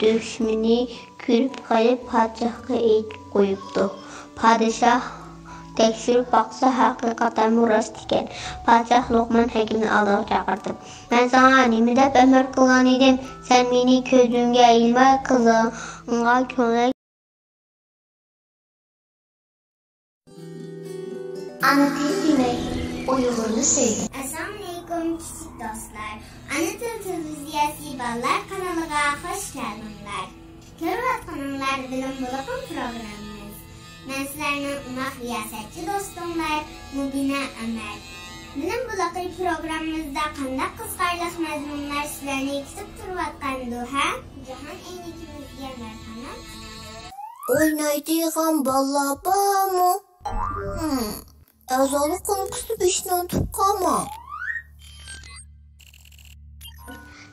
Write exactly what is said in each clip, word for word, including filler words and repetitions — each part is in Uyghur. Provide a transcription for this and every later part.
دۈشمىنى كۆرۈپ قېلىپ، پادىشاھقا ئېيتىپ قويۇپتۇ. پادىشاھ تەكشۈرۈپ باقسا، ھەقىقەتەنمۇ راست ئىكەن. پادىشاھ لوقمان ھەكىمنى ئالدىغا چاقىرتىپ، مەن ساڭا نېمە دەپ ئەمىر قىلغان ئىدىم؟ سەن مېنى كۆزۈڭگە ئىلماي، قىزىڭغا كۆڭلەك ئانا تىل دېمەك، ئۇيغۇرنى سۆيدى. ئەسسالامۇئەلەيكۇم، كىچىك دوستلار. ئانا تىل تېلېۋىزىيەسى بالىلار قانىلىغا خۇش كەلدىڭلار. كۆرۈۋاتقىنىڭلار بىلىم بۇلىقىم پروگراممىمىز. مەن سىلەرنىڭ ئوماق رىياسەتچى دوستۇڭلار مۇبىنە ئەمەت. بىلىم بۇلىقى پروگراممىمىزدا قانداق قىزىقارلىق مەزمۇنلار سىلەرنى كۈتۈپ تۇرۇۋاتقاندۇ، ھە؟ جاھان ئەينىكىمىزگە مەرھەمەت. ئوينايدىغان بالىلار بارمۇ؟ ھىم، ئەزالىق كۇنۇپكىسى بېسىشنى ئۇنتۇپ قالماڭ.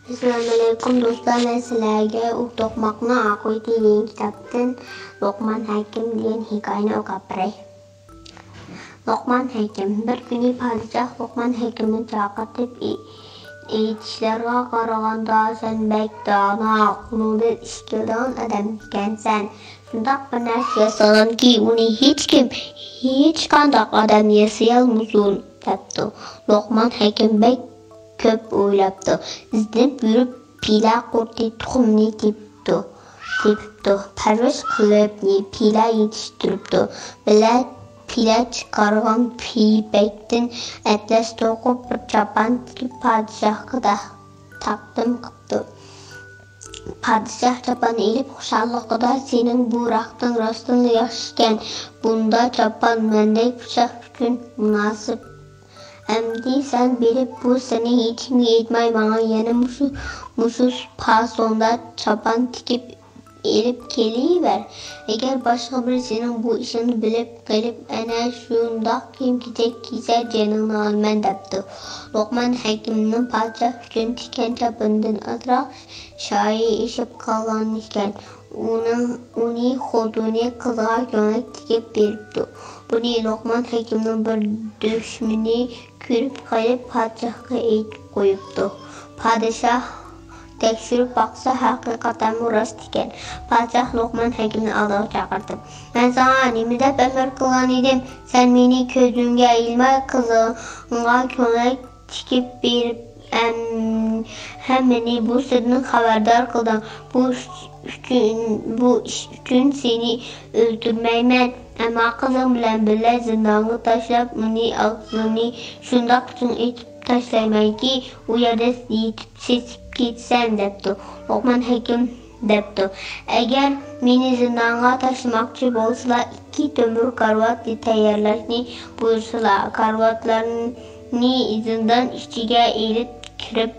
ئەسسالامۇئەلەيكۇم دوستلار، مەن سىلەرگە ئۇ توقماقنىڭ ئاقىۋىتى دېگەن كىتابتىن لوقمان ھەكىم دېگەن ھېكايىنى ئوقۇپ بېرەي. لوقمان ھەكىم. بىر كۈنى پادىشاھ لوقمان ھەكىمنى چاقىرتىپ، ئېيتىشلارغا قارىغاندا، سەن بەك دانا، قولۇڭدىن ئىش كېلىدىغان ئادەم ئىكەنسەن. شۇنداق بىر نەرسە ياسىغىنكى، ئۇنى ھېچكىم، ھېچقانداق ئادەم ياسىيالمىسۇن، دەپتۇ. لوقمان ھەكىم بەك كۆپ ئويلاپتۇ. ئىزدىنىپ يۈرۈپ، پىلە قۇرتى تۇخۇمىنى تېپىپتۇ. تېپىپتۇ. پەرۋىش قىلىپ، پىلە يېتىشتۈرۈپتۇ. بىلە پىلە چىقارغان پىيپەكتىن ئەتلەس توقۇپ، بىر چاپان تىكىپ، پادىشاھقا تەقدىم قىپتۇ. پادىشاھ چاپاننى ئېلىپ، خۇشاللىقىدا، سېنىڭ بۇ رەختىڭ راستتىنلا ياخشىكەن، بۇندا چاپان مەندەك پادىشاھ ئۈچۈن مۇناسىپ. ئەمدى سەن بېرىپ، بۇ سىرنى ھېچكىمگە ئېيتماي، ماڭا يەنە مۇشۇ، مۇشۇ پاسوندا چاپان تىكىپ ئېلىپ كېلىۋەر. ئەگەر باشقا بىرى سېنىڭ بۇ ئىشىڭنى بىلىپ قېلىپ، ئەنە شۇنداق كىيىم-كېچەك كىيسە، جېنىڭنى ئالىمەن، دەپتۇ. لوقمان ھەكىمنىڭ پادىشاھ ئۈچۈن تىككەن چاپىنىدىن ئازراق شايى ئېشىپ قالغان ئىكەن. ئۇنىڭ، ئۇنى خوتۇنى قىزىغا كۆڭلەك تىكىپ بېرىپتۇ. بۇنى لوقمان ھەكىمنىڭ بىر دۈشمىنى كۆرۈپ قېلىپ، پادىشاھقا ئېيتىپ قويۇپتۇ. پادىشاھ تەكشۈرۈپ باقسا، ھەقىقەتەنمۇ راست ئىكەن. پادىشاھ لوقمان ھەكىمنى ئالدىغا چاقىرتىپ، مەن ساڭا نېمە دەپ ئەمىر قىلغان ئىدىم؟ سەن مېنى كۆزۈڭگە ئىلماي، قىزىڭغا كۆڭلەك تىكىپ بېرىپ، ھەم-، ھەممىنى بۇ سىردىن خەۋەردار قىلدىڭ. بۇ ئۈچۈن، بۇ ئىش ئۈچۈن سېنى ئۆلتۈرمەيمەن، ئەمما قىزىڭ بىلەن بىللە زىندانغا تاشلاپ، ئۇنى ئاغزىنى شۇنداق چىڭ ئېتىپ تاشلايمەنكى، ئۇ يەردە يېتىپ سېسىپ كېتىسەن، دەپتۇ. لوقمان ھەكىم دەپتۇ، ئەگەر مېنى زىندانغا تاشلىماقچى بولسىلا، ئىككى تۆمۈر كارىۋات تەييارلاشنى بۇيرۇسىلا، كارىۋاتلارنى زىندان ئىچىگە ئېلىپ كىرىپ،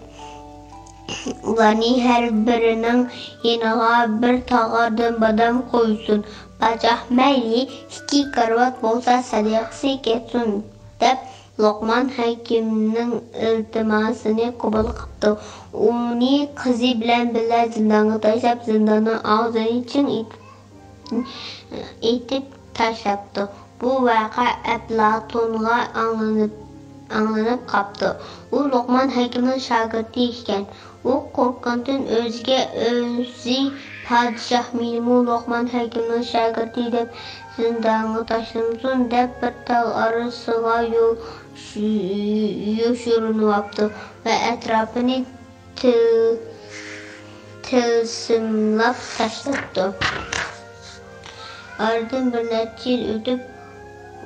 ئۇلارنى ھەر بىرىنىڭ يېنىغا بىر تاغاردىن بادام قويسۇن. پادىشاھ، مەيلى، ئىككى كارىۋات بولسا سەدىقىسى كەتسۇن، دەپ، لوقمان ھەكىمنىڭ ئىلتىماسىنى قوبۇل قىپتۇ. ئۇنى قىزى بىلەن بىللە زىندانغا تاشلاپ، زىنداننىڭ ئاغزىنى چىڭ ئېتىپ، ئېتىپ تاشلاپتۇ. بۇ ۋەقە ئەپلاتونغا ئاڭلىنىپ، ئاڭلىنىپ قاپتۇ. ئۇ لوقمان ھەكىمنىڭ شاگىرتى ئىكەن. ئۇ قورققىنىدىن ئۆزىگە ئۆزى، پادىشاھ مېنىمۇ لوقمان ھەكىمنىڭ شاگىرتى دەپ زىندانغا تاشلىمىسۇن دەپ، بىر تاغ ئارىسىغا يو-، يوشۇرۇنۇۋاپتۇ ۋە ئەتراپىنى تىل-، تىلسىملاپ تاشلاپتۇ. ئارىدىن بىر نەچچە يىل ئۆتۈپ،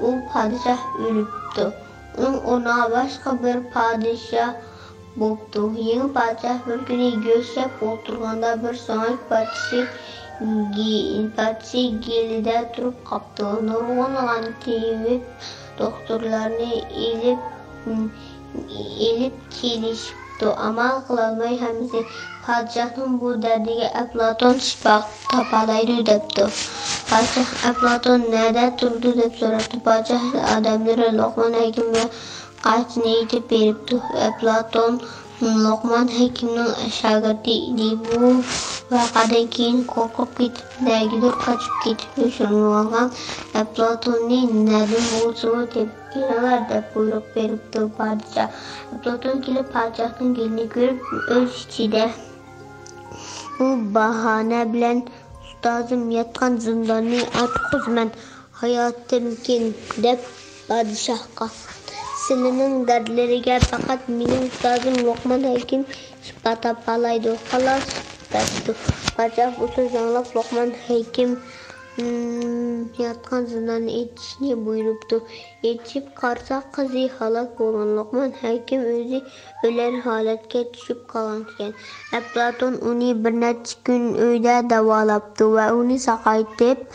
ئۇ پادىشاھ ئۆلۈپتۇ. ئۇنىڭ ئورنىغا باشقا بىر پادىشاھ بوپتۇ. يېڭى پادىشاھ بىر كۈنى گۆش يەپ ئولتۇرغاندا، بىر سۆڭەك پارچىسى گې-، پارچىسى گېلىدە تۇرۇپ قاپتۇ. نۇرغۇنلىغان تېۋىپ دوختۇرلارنى ئېلىپ، ئېلىپ كېلىشىپتۇ. ئامال قىلالماي ھەممىسى. پادىشاھنىڭ بۇ دەردىگە ئەپلاتون شىپا تاپالايدۇ، دەپتۇ. پادىشاھ، ئەپلاتون نەدە تۇرىدۇ؟ دەپ سوراپتۇ. پادىشاھ ئادەملىرى لوقمان ھەكىمگە قاچىنى ئېيتىپ بېرىپتۇ. ئەپلاتون لوقمان ھەكىمنىڭ شاگىرتى ئىدى. بۇ ۋەقەدىن كېيىن قورقۇپ كېتىپ، نەگىدۇر قاچىپ كېتىپ يوشۇرۇنۇۋالغان. ئەپلاتوننى نەدىن بولسىمۇ تېپىپ كېلىڭلار، دەپ بۇيرۇق بېرىپتۇ پادىشاھ. ئەپلاتون كېلىپ، پادىشاھنىڭ گېلىنى كۆرۈپ، ئۆز ئىچىدە، بۇ باھانە بىلەن ئۇستازىم ياتقان زىنداننى ئاچقۇزىمەن، ھاياتىمكىن، دەپ پادىشاھقا، سىلىنىڭ دەردلىرىگە پەقەت مېنىڭ ئۇستازىم لوقمان ھەكىم شىپا تاپالايدۇ، خالاس، دەپتۇ. پادىشاھ بۇ سۆزنى ئاڭلاپ، لوقمان ھەكىم، ھىم، ياتقان زىنداننى ئېچىشنى بۇيرۇپتۇ. ئېچىپ قارىسا، قىزى ھالاك بولغان، لوقمان ھەكىم ئۆزى ئۆلەر ھالەتكە چۈشۈپ قالغان ئىكەن. ئەپلاتون ئۇنى بىر نەچچە كۈن ئۆيدە داۋالاپتۇ ۋە ئۇنى ساقايتىپ،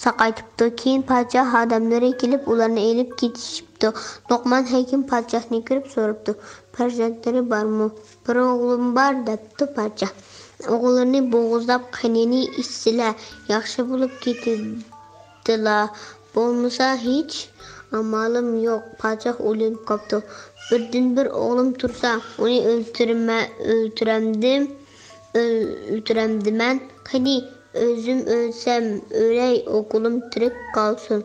ساقايتىپتۇ. كېيىن پادىشاھ ئادەملىرى كېلىپ، ئۇلارنى ئېلىپ كېتىشىپتۇ. لوقمان ھەكىم پادىشاھنى كۆرۈپ سوراپتۇ، پەرزەنتلىرى بارمۇ؟ بىر ئوغلۇم بار، دەپتۇ پادىشاھ. ئوغۇللىرىنى بوغۇزلاپ، قېنىنى ئىچسىلە، ياخشى بولۇپ كېتىدىلا، بولمىسا ھېچ ئامالىم يوق. پادىشاھ ئويلىنىپ قاپتۇ. بىردىنبىر ئوغلۇم تۇرسا، ئۇنى ئۆلتۈرمە-، ئۆلتۈرەمدىم، ئۆل-، ئۆلتۈرەمدىمەن. قېنى، ئۆزۈم ئۆلسەم ئۆلەي، ئوغلۇم تىرىك قالسۇن.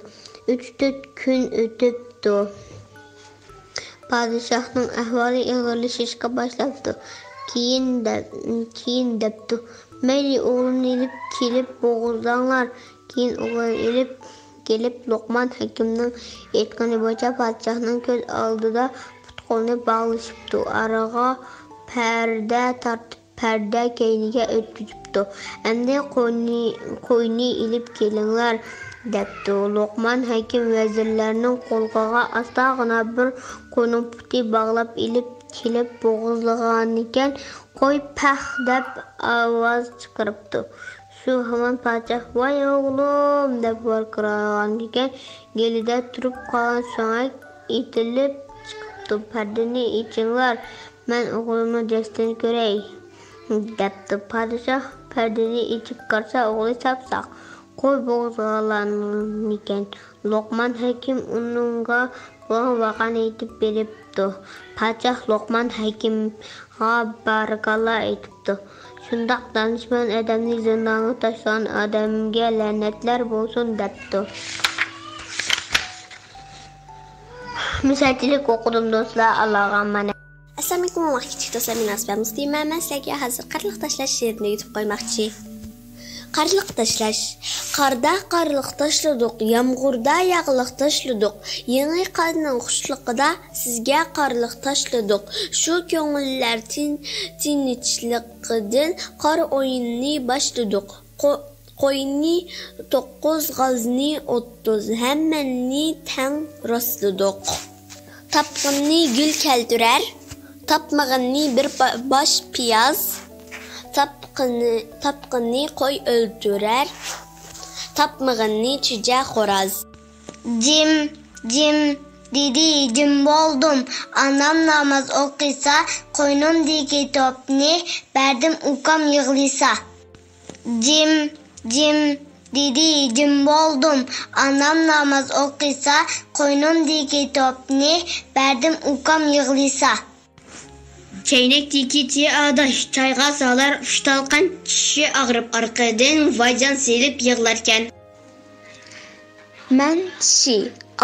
ئۈچ تۆت كۈن ئۆتۈپتۇ. پادىشاھنىڭ ئەھۋالى ئېغىرلىشىشقا باشلاپتۇ. كېيىن دە-، كېيىن دەپتۇ، مەيلى، ئوغلۇمنى ئېلىپ كېلىپ بوغۇزلاڭلار. كېيىن ئوغلىنى ئېلىپ كېلىپ، لوقمان ھەكىمنىڭ ئېيتقىنى بويىچە پادىشاھنىڭ كۆز ئالدىدا پۇت-قولىنى باغلىشىپتۇ. ئارىغا پەردە تارتىپ، پەردە كەينىگە ئۆتكۈزۈپتۇ. ئەمدى قوينى، قوينى ئېلىپ كېلىڭلار، دەپتۇ. لوقمان ھەكىم ۋەزىرلەرنىڭ قۇلىقىغا ئاستاغىنا بىر قوينىڭ پۇتى باغلاپ ئېلىپ كېلىپ بوغۇزلىغانىكەن، قوي پەخ دەپ ئاۋاز چىقىرىپتۇ. شۇ ھامان پادىشاھ، ۋاي ئوغلۇم، دەپ ۋارقىرىغانىكەن، گېلىدە تۇرۇپ قالغان سۆڭەك ئېتىلىپ چىقىپتۇ. پەردىنى ئېچىڭلار، مەن ئوغلۇمنىڭ جەسىتىنى كۆرەي، دەپتۇ. پادىشاھ پەردىنى ئېچىپ قارىسا، ئوغلى ساپساق، قوي بوغۇزلىغانىكەن. لوقمان ھەكىم ئۇنىڭغا بولغان ۋەقەنى ئېيتىپ بېرىپتۇ. پادىشاھ لوقمان ھەكىمغا بارىكاللا ئېيتىپتۇ. شۇنداق دانىشمەن ئادەمنى زىندانغا تاشلىغان ئادەمگە لەنەتلەر بولسۇن، دەپتۇ. مۇشۇنچىلىك ئوقۇدۇم دوستلار، ئاللاغا ئامانەت. ئەسسالامۇئەلەيكۇم، ۋاقىت كىچىك دوستلار، مەن ئاسپەر مۇستىمە. مەن سىلەرگە ھازىر قارلىق تاشلاش شېئىرىنى ئۆگىتىپ قويماقچى. قارلىق تاشلاش. قاردا قارلىق تاشلىدۇق، يامغۇردا ياغلىق تاشلىدۇق. يېڭى قارنىڭ خۇشلۇقىدا سىزگە قارلىق تاشلىدۇق. شۇ كۆڭۈللەر تىن-، تىنچلىقىدىن قار ئويۇنىنى باشلىدۇق. قو-، قوينى توققۇز، غازنى ئوتتۇز، ھەممىنى تەڭ راسلىدۇق. تاپقىنىنى گۈل كەلتۈرەر، تاپمىغىنىنى بىر با-، باش پىياز، تاپقىنى، تاپقىنىنى قوي ئۆلتۈرەر، تاپمىغىنىنى چۈجە خوراز. جىم، جىم، دېدى، جىم بولدۇم. ئانام ناماز ئوقۇسا، قوينۇمدىكى توپنى بەردىم، ئۇكام يىغلىسا. جىم، جىم، دېدى، جىم بولدۇم. ئانام ناماز ئوقۇسا، قوينۇمدىكى توپنى بەردىم، ئۇكام يىغلىسا. چەينەكتىكى تېيى ئاداش، چايغا سالار ئۈچ تالقان، چىشى ئاغرىپ ئارقىدىن ۋايجان سېلىپ يىغلاركەن. مەن چىشى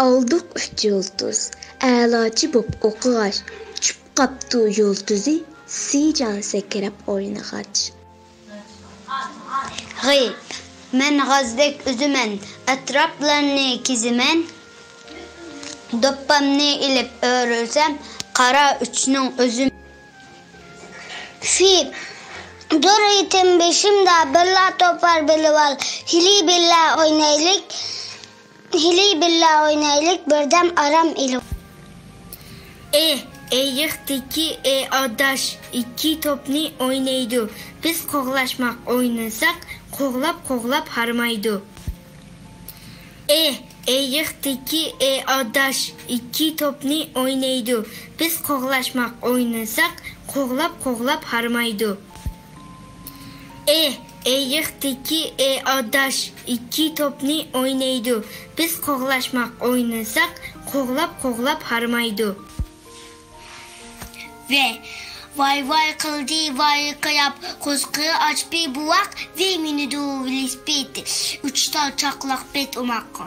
ئالدۇق ئۈچ يۇلتۇز، ئەلاچى بوپ ئوقۇغاچ، چۈشۈپ قاپتۇ يۇلتۇزى، سىجان سەكرەپ ئوينىغاچ. غېيىب. مەن غازدەك ئۈزىمەن، ئەتراپلارنى كېزىمەن. دوپپامنى ئېلىپ ئۆرۈلسەم، قارا ئۈچنىڭ ئۆزى. فىب. دۇر ئېتىم بېشىمدا، بىرلا توپار بىلىۋال. ھېلى بىللە ئوينايلىك، ھېلى بىللە ئوينايلىك، بىردەم ئارام ئېلىپ. ئېھ، ئېيىقتىكى ئېي ئاداش ئىككى توپنى ئوينايدۇ. بىز قوغلاشماق ئوينىساق، قوغلاپ-قوغلاپ ھارمايدۇ. ئېھ، ئېيىقتىكى ئېي ئاداش ئىككى توپنى ئوينايدۇ. بىز قوغلاشماق ئوينىساق، قوغلاپ-قوغلاپ ھارمايدۇ. ئېھ، ئېيىقتىكى ئېي ئاداش ئىككى توپنى ئوينايدۇ. بىز قوغلاشماق ئوينىساق، قوغلاپ-قوغلاپ ھارمايدۇ. ۋەي، ۋاي ۋاي قىلدى ۋارقىراپ، قوزىقى ئاچپى بوۋاق، ۋەي مىنىدۇ ۋېلىسىپىت، ئۈچ تال چاقلاق بەت ئوماق.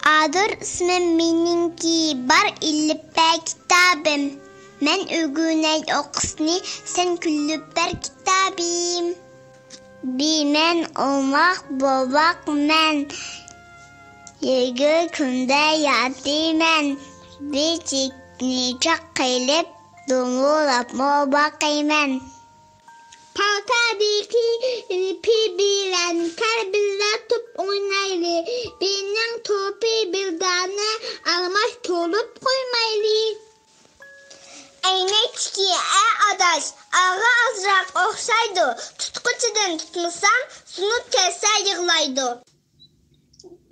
ئادۇر ئىسمىم مېنىڭكى، بار ئېلىپبە كىتابىم. مەن ئۆگىنەي ئوقۇشنى، سەن كۈلۈپ بەر كىتابىم. بى مەن ئوماق بوۋاق مەن، يېگۈ كۈندە ياتىمەن. بىچىكنى چاق قىلىپ، دوڭۇلاپمۇ باقىمەن. پالتادىكى يىپى بىلەن كەل بىللە توپ ئوينايلى. بىنىڭ توپى بىلدانە، ئالماش تولۇپ قويمايلى. ئەينەكتىكى ئە ئاداش، ئاغا ئازراق ئوخشايدۇ. تۇتقۇچىدىن تۇتمىسام، سۇنۇپ كەتسە يىغلايدۇ.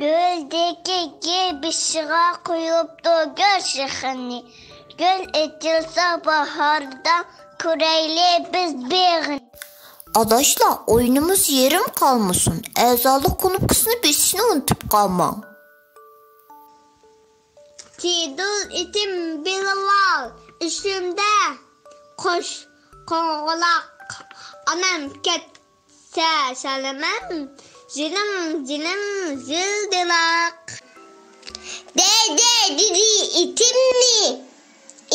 گۈلدىكى گۈل بېشىغا قويۇپتۇ گۈل شېخىنى. گۈل ئېچىلسا باھاردا، كۆرەيلى بىز بېغىنى. ئاداشلار، ئويۇنىمىز يېرىم قالمىسۇن. ئەزالىق كۇنۇپكىسىنى بېسىشنى ئۇنتۇپ قالماڭ. جېدىل ئىتىم بىلىۋال، ئىچىمدە قۇش قوڭغۇلاق. ئانام كەتسە سالىمەن، جېنىم، جېنىم زىلدىلاق. دەيدە دېدى ئىتىمنى،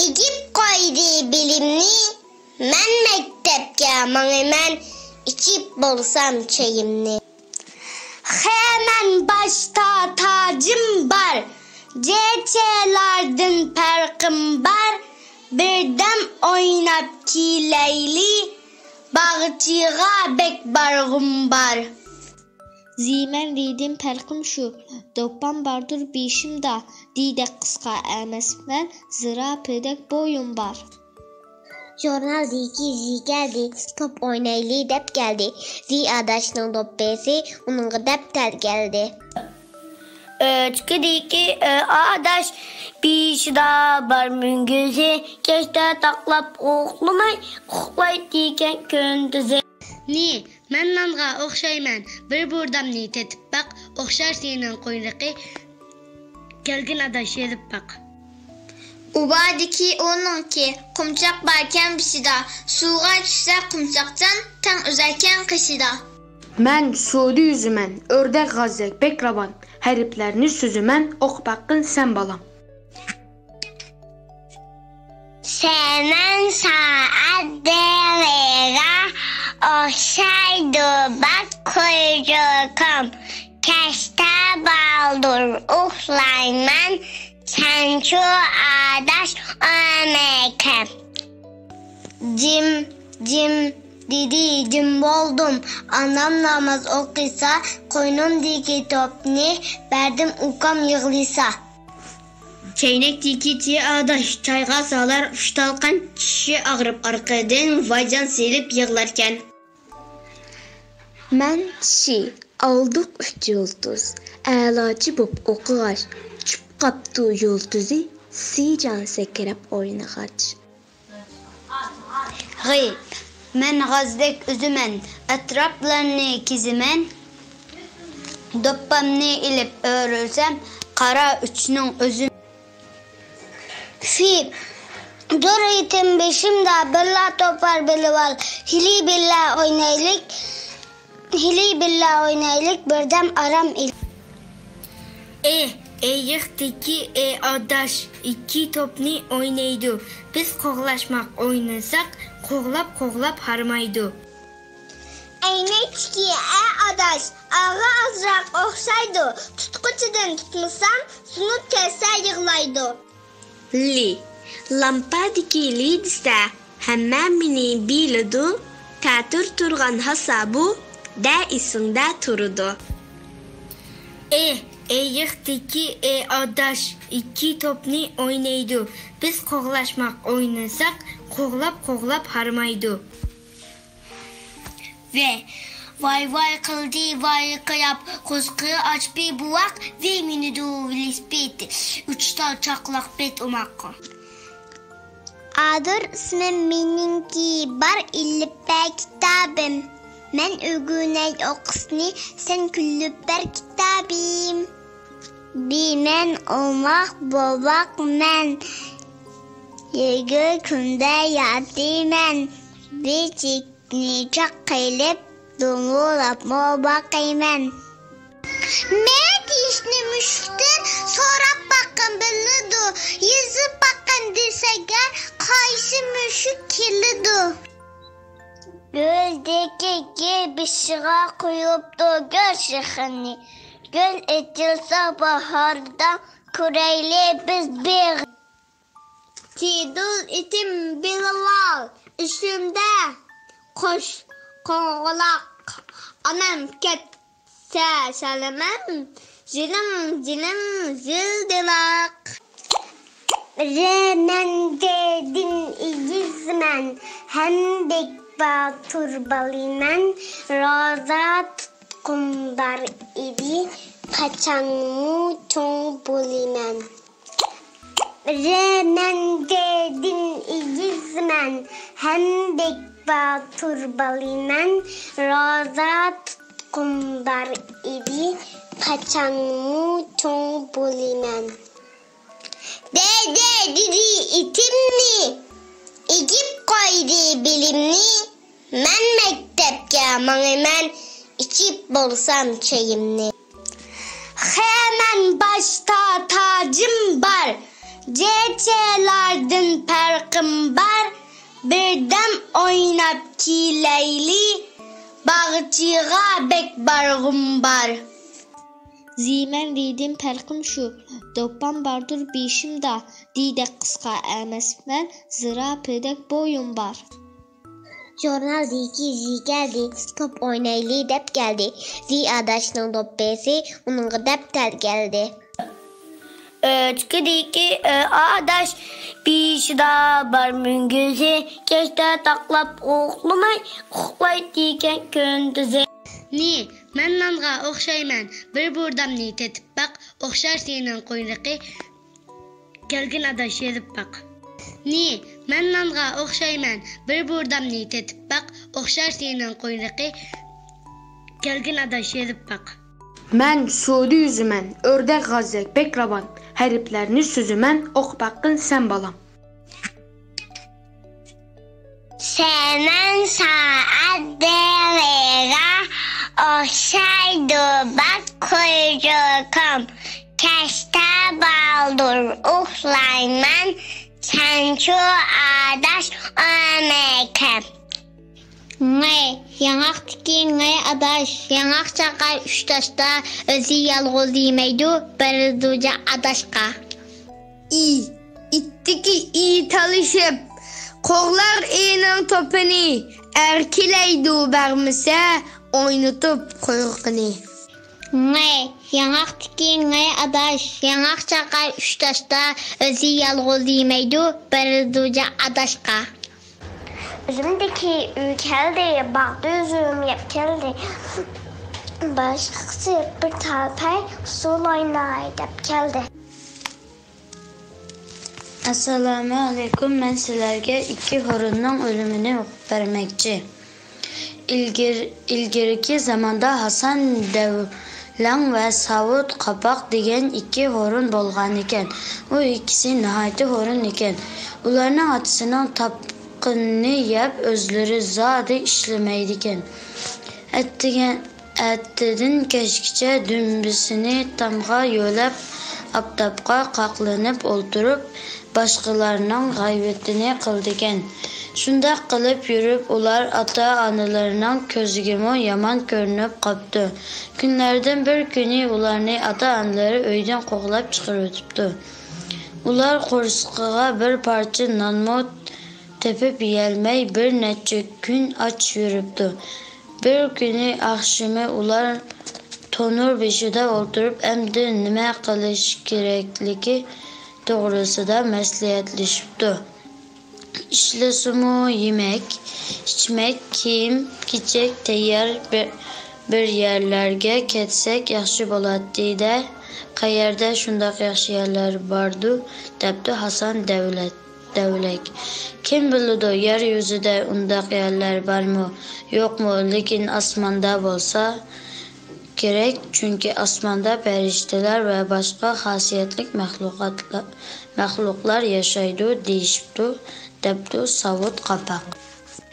ئېگىپ قويدى بىلىمنى. مەن مەكتەپكە ماڭىمەن، ئىچىپ بولسام چېيىمنى. خېمەن باشتا تاجىم بار، جېچېلاردىن پەرقىم بار. بىردەم ئويناپ كېلەيلى، باغچىغا بەك بارغۇم بار. زىمەن دېدىم پەرقىم شۇ، دوپپام باردۇر بېشىمدا. دېدەك قىسقا ئەمەسمەن، زىراپىدەك بويۇم بار. ژۇرنالدىكى زى كەلدى، توپ ئوينايلى دەپ كەلدى. زى ئاداشنىڭ دوپپىسى ئۇنىڭغا دەپتەر كەلدى. ئۆچكىدىكى ئۆ ئاداش، بېشىدا بار مۈڭگۈزى. كەچتە تاقلاپ ئۇخلىماي، ئۇخلايدىكەن كۈندۈزى. نى، مەن نانغا ئوخشايمەن، بىر بۇرۇدامنى تېتىپ باق، ئوخشار سېنىڭ قۇيرۇقى، كەلگىن ئاداش يېلىپ باق. ئۇبادىكى ئۇنىڭكى، قۇمچاق باركەن بېشىدا، سۇغا چۈشسە قۇمچاقچان، تەڭ ئۈزەركەن قېشىدا. مەن سۇدا يۈزىمەن، ئۆردەك غازدەك بەك راۋان، ھەرپلەرنى سۈزىمەن، ئوقۇپ باققىن سەن بالام. سەمەن سائەت دېۋىگە ئوخشايدۇ بەك قۇيرۇقۇم. كەچتە بالدۇر ئۇخلايمەن، سەنچۇ ئاداش ئۆمىكىم. جىم، جىم دېدى، جىم بولدۇم. ئانام ناماز ئوقۇسا، قوينۇمدىكى توپنى بەردىم، ئۇكام يىغلىسا. چەينەكتىكى چى ئاداش چايغا سالار ئۈچ تالقان، چىشى ئاغرىپ ئارقىدىن ۋايجان سېلىپ يىغلاركەن. مەن شى ئالدۇق ئۈچ يۇلتۇز، ئەلاچى بوپ ئوقۇغاچ، چۈشۈپ قاپتۇ يۇلتۇزى، سىجان سەكرەپ ئوينىغاچ. غېيىب. مەن غازدەك ئۈزىمەن، ئەتراپلارنى كېزىمەن. دوپپامنى ئېلىپ ئۆرۈلسەم، قارا ئۈچنىڭ ئۆزى. فىپ. دۇر ئېيتىم بېشىمدا، بىرلا توپار بىلىۋال. ھېلى بىللە ئوينايلىك. ھېلى بىللە ئوينايلىك، بىردەم ئارام ئېلىپ. ئېھ، ئېيىقتىكى ئېھ ئاداش، ئىككى توپنى ئوينايدۇ. بىز قوغلاشماق ئوينىساق، قوغلاپ-قوغلاپ ھارمايدۇ. ئەينەكتىكى ئەھ ئاداش، ئاغا ئازراق ئوخشايدۇ. تۇتقۇچىدىن تۇتمىسام، سۇنۇپ كەتسە يىغلايدۇ. لى. لامپادىكى لى دېسە، ھەممە مېنى بىلىدۇ. تەتۈر تۇرغان ھاسا بۇ، دە ئېسىڭدە تۇرىدۇ. ئېھ، ئېيىقتىكى ئېھ ئاداش، ئىككى توپنى ئوينايدۇ. بىز قوغلاشماق ئوينىساق، قوغلاپ-قوغلاپ ھارمايدۇ. ۋە، ۋاي-ۋاي قىلدى ۋارقىراپ، قوزىقى ئاچپى بوۋاق، ۋە مىنىدۇ ۋېلىسىپىت، ئۈچ تال چاقلاق بەت ئوماق. ئادۇر ئىسمىم مېنىڭكى، بار ئېلىپ بەر كىتابىم. مەن ئۆگىنەي ئوقۇشنى، سەن كۈلۈپ بەر كىتابىم. بى مەن ئوماق بوۋاق مەن، يېگۈ كۈندە ياتىمەن. بىچىك نى چاق قىلىپ، دوڭۇلاپمۇ باقىمەن. مەن دېيىشنى مۈشۈكتىن سوراپ باققىن بىلىدۇ. يېزىپ باققىن دېسە گەر، قايسى مۈشۈك كېلىدۇ؟ گۈلدىكى گىل بېشىغا قويۇپتۇ گۈل شېخىنى. گۈل ئېچىلسا باھاردا، كۆرەيلى بىز بېغىنى. تىدىل ئېتىم بىلىۋال، ئېسىمدە قوش قوڭغۇلاق. ئانام كەتسە سالىمەن، زىلىڭ زىلىڭ زىلدىلاق. رەمەن دېدىم ئېگىزمەن، ھەم بەك باتۇر بالىمەن. رازا تۇتقۇم بار ئىدى، قاچانمۇ چوڭ بولىمەن. رەمەن دېدىم ئېگىزمەن، ھەم بەك باتۇر بالىمەن. رازا تۇتقۇم بار ئىدى، قاچانمۇ چوڭ بولىمەن. دەيدە دېدى ئېتىمنى، ئېگىپ قويدى بېلىمنى. مەن مەكتەپكە ماڭىمەن، ئىچىپ بولسام چېيىمنى. خېمەن باشتا تاجىم بار، جېچېلاردىن پەرقىم بار. بىردەم ئويناپ كېلەيلى، باغچىغا بەك بارغۇم بار. زىمەن دېدىم پەرقىم شۇ، دوپپام باردۇر بېشىمدا، دېدەك قىسقا ئەمەسمەن، زىراپىدەك بويۇم بار. ژۇرنالدىكى زى كەلدى، توپ ئوينايلى دەپ كەلدى. زى ئاداشنىڭ دوپپىسى ئۇنىڭغا دەپتەر كەلدى. ئۆچكىدىكى ئاداش بېشىدا بار مۈڭگۈزى، كەچتە تاقلاپ ئۇخلىماي، ئۇخلايدىكەن كۈندۈزى. نى، مەن نانغا ئوخشايمەن، بىر بۇرۇدامنى تېتىپ باق، ئوخشار سېنىڭ قۇيرۇقى، كەلگىن ئاداش يېرىپ باق. نى، مەن نانغا ئوخشايمەن، بىر بۇرۇدامنى تېتىپ باق، ئوخشار سېنىڭ قۇيرۇقى، كەلگىن ئاداش يېرىپ باق. مەن سۇدا يۈزىمەن، ئۆردەك غازدەك بەك راۋان، ھەرپلەرنى سۈزىمەن، ئوقۇپ باققىن سەن بالام. سەمەن سائەت بېغىغا ئوخشايدۇ باك قۇيرۇقۇم. كەچتە بالدۇر ئۇخلايمەن، سەنچۇ ئاداش ئۆمىكىم. ڭەي، ياڭاقتىكى ڭەي ئاداش، ياڭاق چاقار ئۈچ تاشتا، ئۆزى يالغۇز يېمەيدۇ، بېرىدۇ جا ئاداشقا. ئى، ئىتتىكى ئى تالىشىپ، قوغلار ئىنىڭ توپىنى، ئەركىلەيدۇ بەرمىسە، ئوينىتىپ قۇيرۇقىنى. ڭەي، ياڭاقتىكى ڭەي ئاداش، ياڭاق چاقار ئۈچ تاشتا، ئۆزى يالغۇز يېمەيدۇ، بېرىدۇ جا ئاداشقا. ئۈزۈمدىكى ئۈ كەلدى، باغدا ئۈزۈم يەپ كەلدى. باشقىسى بىر تال پەي، ئۇسسۇل ئويناي دەپ كەلدى. ئەسسالامۇ ئەلەيكۇم، مەن سىلەرگە ئىككى ھورۇننىڭ ئۆلۈمىنى ئوقۇپ بەرمەكچى. ئىلگىر-، ئىلگىرىكى زاماندا ھاسان دەۋلەڭ ۋە ساۋۇت قاپاق دېگەن ئىككى ھورۇن بولغانىكەن. ئۇ ئىككىسى ناھايىتى ھورۇن ئىكەن. ئۇلارنىڭ ئاتىسىنىڭ تاپقىنىنى يەپ، ئۆزلىرى زادى ئىشلىمەيدىكەن. ئەتىگەن، ئەتىدىن كەچكىچە دۈمبىسىنى تامغا يۆلەپ، ئاپتاپقا قاقلىنىپ ئولتۇرۇپ، باشقىلارنىڭ غەيۋىتىنى قىلىدىكەن. شۇنداق قىلىپ يۈرۈپ، ئۇلار ئاتا-ئانىلىرىنىڭ كۆزىگىمۇ يامان كۆرۈنۈپ قاپتۇ. كۈنلەردىن بىر كۈنى ئۇلارنى ئاتا-ئانىلىرى ئۆيدىن قوغلاپ چىقىرىۋېتىپتۇ. ئۇلار قورسىقىغا بىر پارچە نانمۇ تېپىپ يېيەلمەي، بىر نەچچە كۈن ئاچ يۈرۈپتۇ. بىر كۈنى ئاخشىمى ئۇلار تونۇر بېشىدا ئولتۇرۇپ، ئەمدى نېمە قىلىش كېرەكلىكى توغرىسىدا مەسلىھەتلىشىپتۇ. ئىشلىسىمۇ يېمەك، ئىچمەك، كىيىم-كېچەك تەييار بىر، بىر يەرلەرگە كەتسەك ياخشى بولاتتى-دە، قەيەردە شۇنداق ياخشى يەرلەر باردۇ؟ دەپتۇ ھاسان دەۋلەت. دەۋلەك. كىم بىلىدۇ، يەر يۈزىدە ئۇنداق يەرلەر بارمۇ، يوقمۇ، لېكىن ئاسماندا بولسا كېرەك، چۈنكى ئاسماندا پەرىشتىلەر ۋە باشقا خاسىيەتلىك مەخلۇقاتلا-، مەخلۇقلار ياشايدۇ دېيىشىپتۇ، دەپتۇ ساۋۇت قاپاق.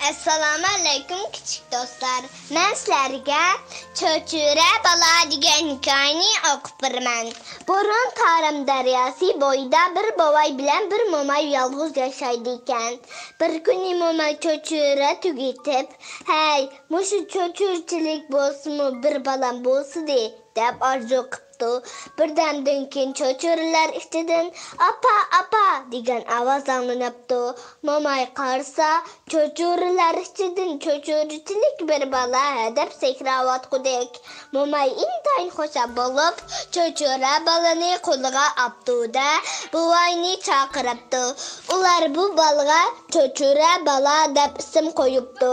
ئەسسالامۇ ئەلەيكۇم، كىچىك دوستلار. مەن سىلەرگە چۆچۈرە بالا دېگەن ھېكايىنى ئوقۇپ بېرىمەن. بۇرۇن تارىم دەرياسى بويىدا بىر بوۋاي بىلەن بىر موماي يالغۇز ياشايدىكەن. بىر كۈنى موماي چۆچۈرە تۈگىتىپ، ھەي، مۇشۇ چۆچۈرىچىلىك بولسىمۇ بىر بالام بولسىدى، دەپ ئارزۇ قىپتۇ. بىردەمدىن كېيىن چۆچۈرىلەر ئىچىدىن، ئاپا، ئاپا، دېگەن ئاۋاز ئاڭلىنىپتۇ. موماي قارىسا، چۆچۈرىلەر ئىچىدىن چۆچۈرىچىلىك بىر بالا ھەدەپ سەكرەۋاتقۇدەك. موماي ئىنتايىن خۇشال بولۇپ، چۆچۈرە بالىنى قولىغا ئاپتۇ-دە، بوۋاينى چاقىرىپتۇ. ئۇلار بۇ بالىغا چۆچۈرە بالا دەپ ئىسىم قويۇپتۇ.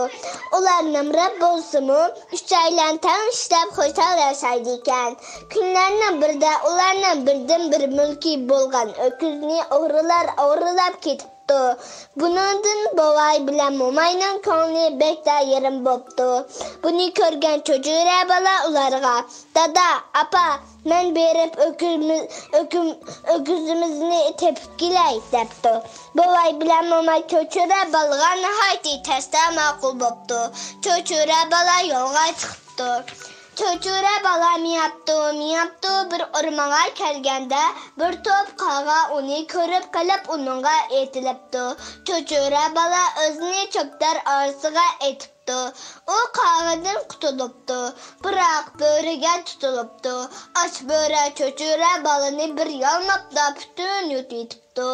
ئۇلار نامرات بولسىمۇ، ئۈچەيلەن تەڭ ئىشلەپ خۇشال ياشايدىكەن. كۈنلەرنىڭ بىرىدە ئۇلارنىڭ بىردىنبىر مۈلكى بولغان ئۆكۈزنى ئوغرىلار ئوغرىلاپ كېتىپتۇ. بۇنىڭدىن بوۋاي بىلەن موماينىڭ كۆڭلى بەكلا يېرىم بوپتۇ. بۇنى كۆرگەن چۆچۈرە بالا ئۇلارغا، دادا، ئاپا، مەن بېرىپ ئۆكۈزمىز-، ئۆكۈم-، ئۆكۈزىمىزنى تېپىپ كېلەي، دەپتۇ. بوۋاي بىلەن موماي چۆچۈرە بالىغا ناھايىتى تەستە ماقۇل بوپتۇ. چۆچۈرە بالا يولغا چىقىپتۇ. چۆچۈرە بالا مېڭىپتۇ، مېڭىپتۇ، بىر ئورمانغا كەلگەندە، بىر توپ قاغا ئۇنى كۆرۈپ قېلىپ، ئۇنىڭغا ئېتىلىپتۇ. چۆچۈرە بالا ئۆزىنى چۆپلەر ئارىسىغا ئېتىپتۇ. ئۇ قاغىدىن قۇتۇلۇپتۇ، بىراق بۆرىگە تۇتۇلۇپتۇ. ئاچ بۆرە چۆچۈرە بالىنى بىر يالماپلا پۈتۈن يۇتۇۋېتىپتۇ.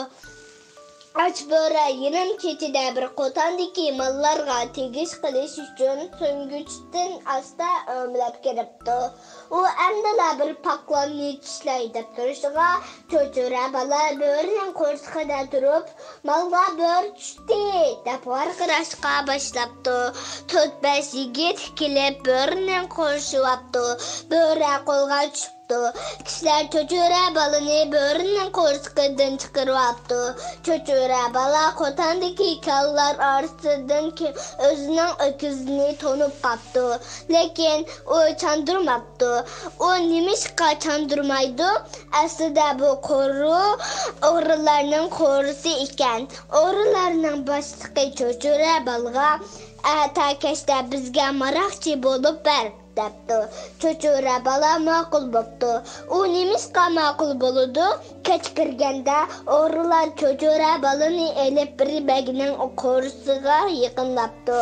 ئاچ بۆرە يېرىم كېچىدە بىر قوتاندىكى ماللارغا تېگىش قىلىش ئۈچۈن سۈڭگۈچتىن ئاستا ئۆمىلەپ كىرىپتۇ. ئۇ ئەمدىلا بىر پاقلاننى چىشلەي دەپ تۇرۇشىغا، چۆچۈرە بالا بۆرىنىڭ قورسىقىدا تۇرۇپ، مالغا بۆرە چۈشتى، دەپ ۋارقىراشقا باشلاپتۇ. تۆت-بەش يىگىت كېلىپ بۆرىنى قورشىۋاپتۇ. بۆرە قولغا چۈشۈپتۇ. كىشىلەر چۆچۈرە بالىنى بۆرىنىڭ قورسىقىدىن چىقىرىۋاپتۇ. چۆچۈرە بالا قوتاندىكى كالىلار ئارىسىدىن كى-، ئۆزىنىڭ ئۆكۈزىنى تونۇپ قاپتۇ. لېكىن ئۇ چاندۇرماپتۇ. ئۇ نېمىشقا چاندۇرمايدۇ؟ ئەسلىدە بۇ قورۇ ئوغرىلارنىڭ قورۇسى ئىكەن. ئوغرىلارنىڭ باشلىقى چۆچۈرە بالىغا، ئەتە كەچتە بىزگە ماراقچى بولۇپ بەر، دەپتۇ. چۆچۈرە بالا ماقۇل بوپتۇ. ئۇ نېمىشقا ماقۇل بولىدۇ؟ كەچ كىرگەندە ئوغرىلار چۆچۈرە بالىنى ئېلىپ بىر بەگنىڭ قورۇسىغا يېقىنلاپتۇ.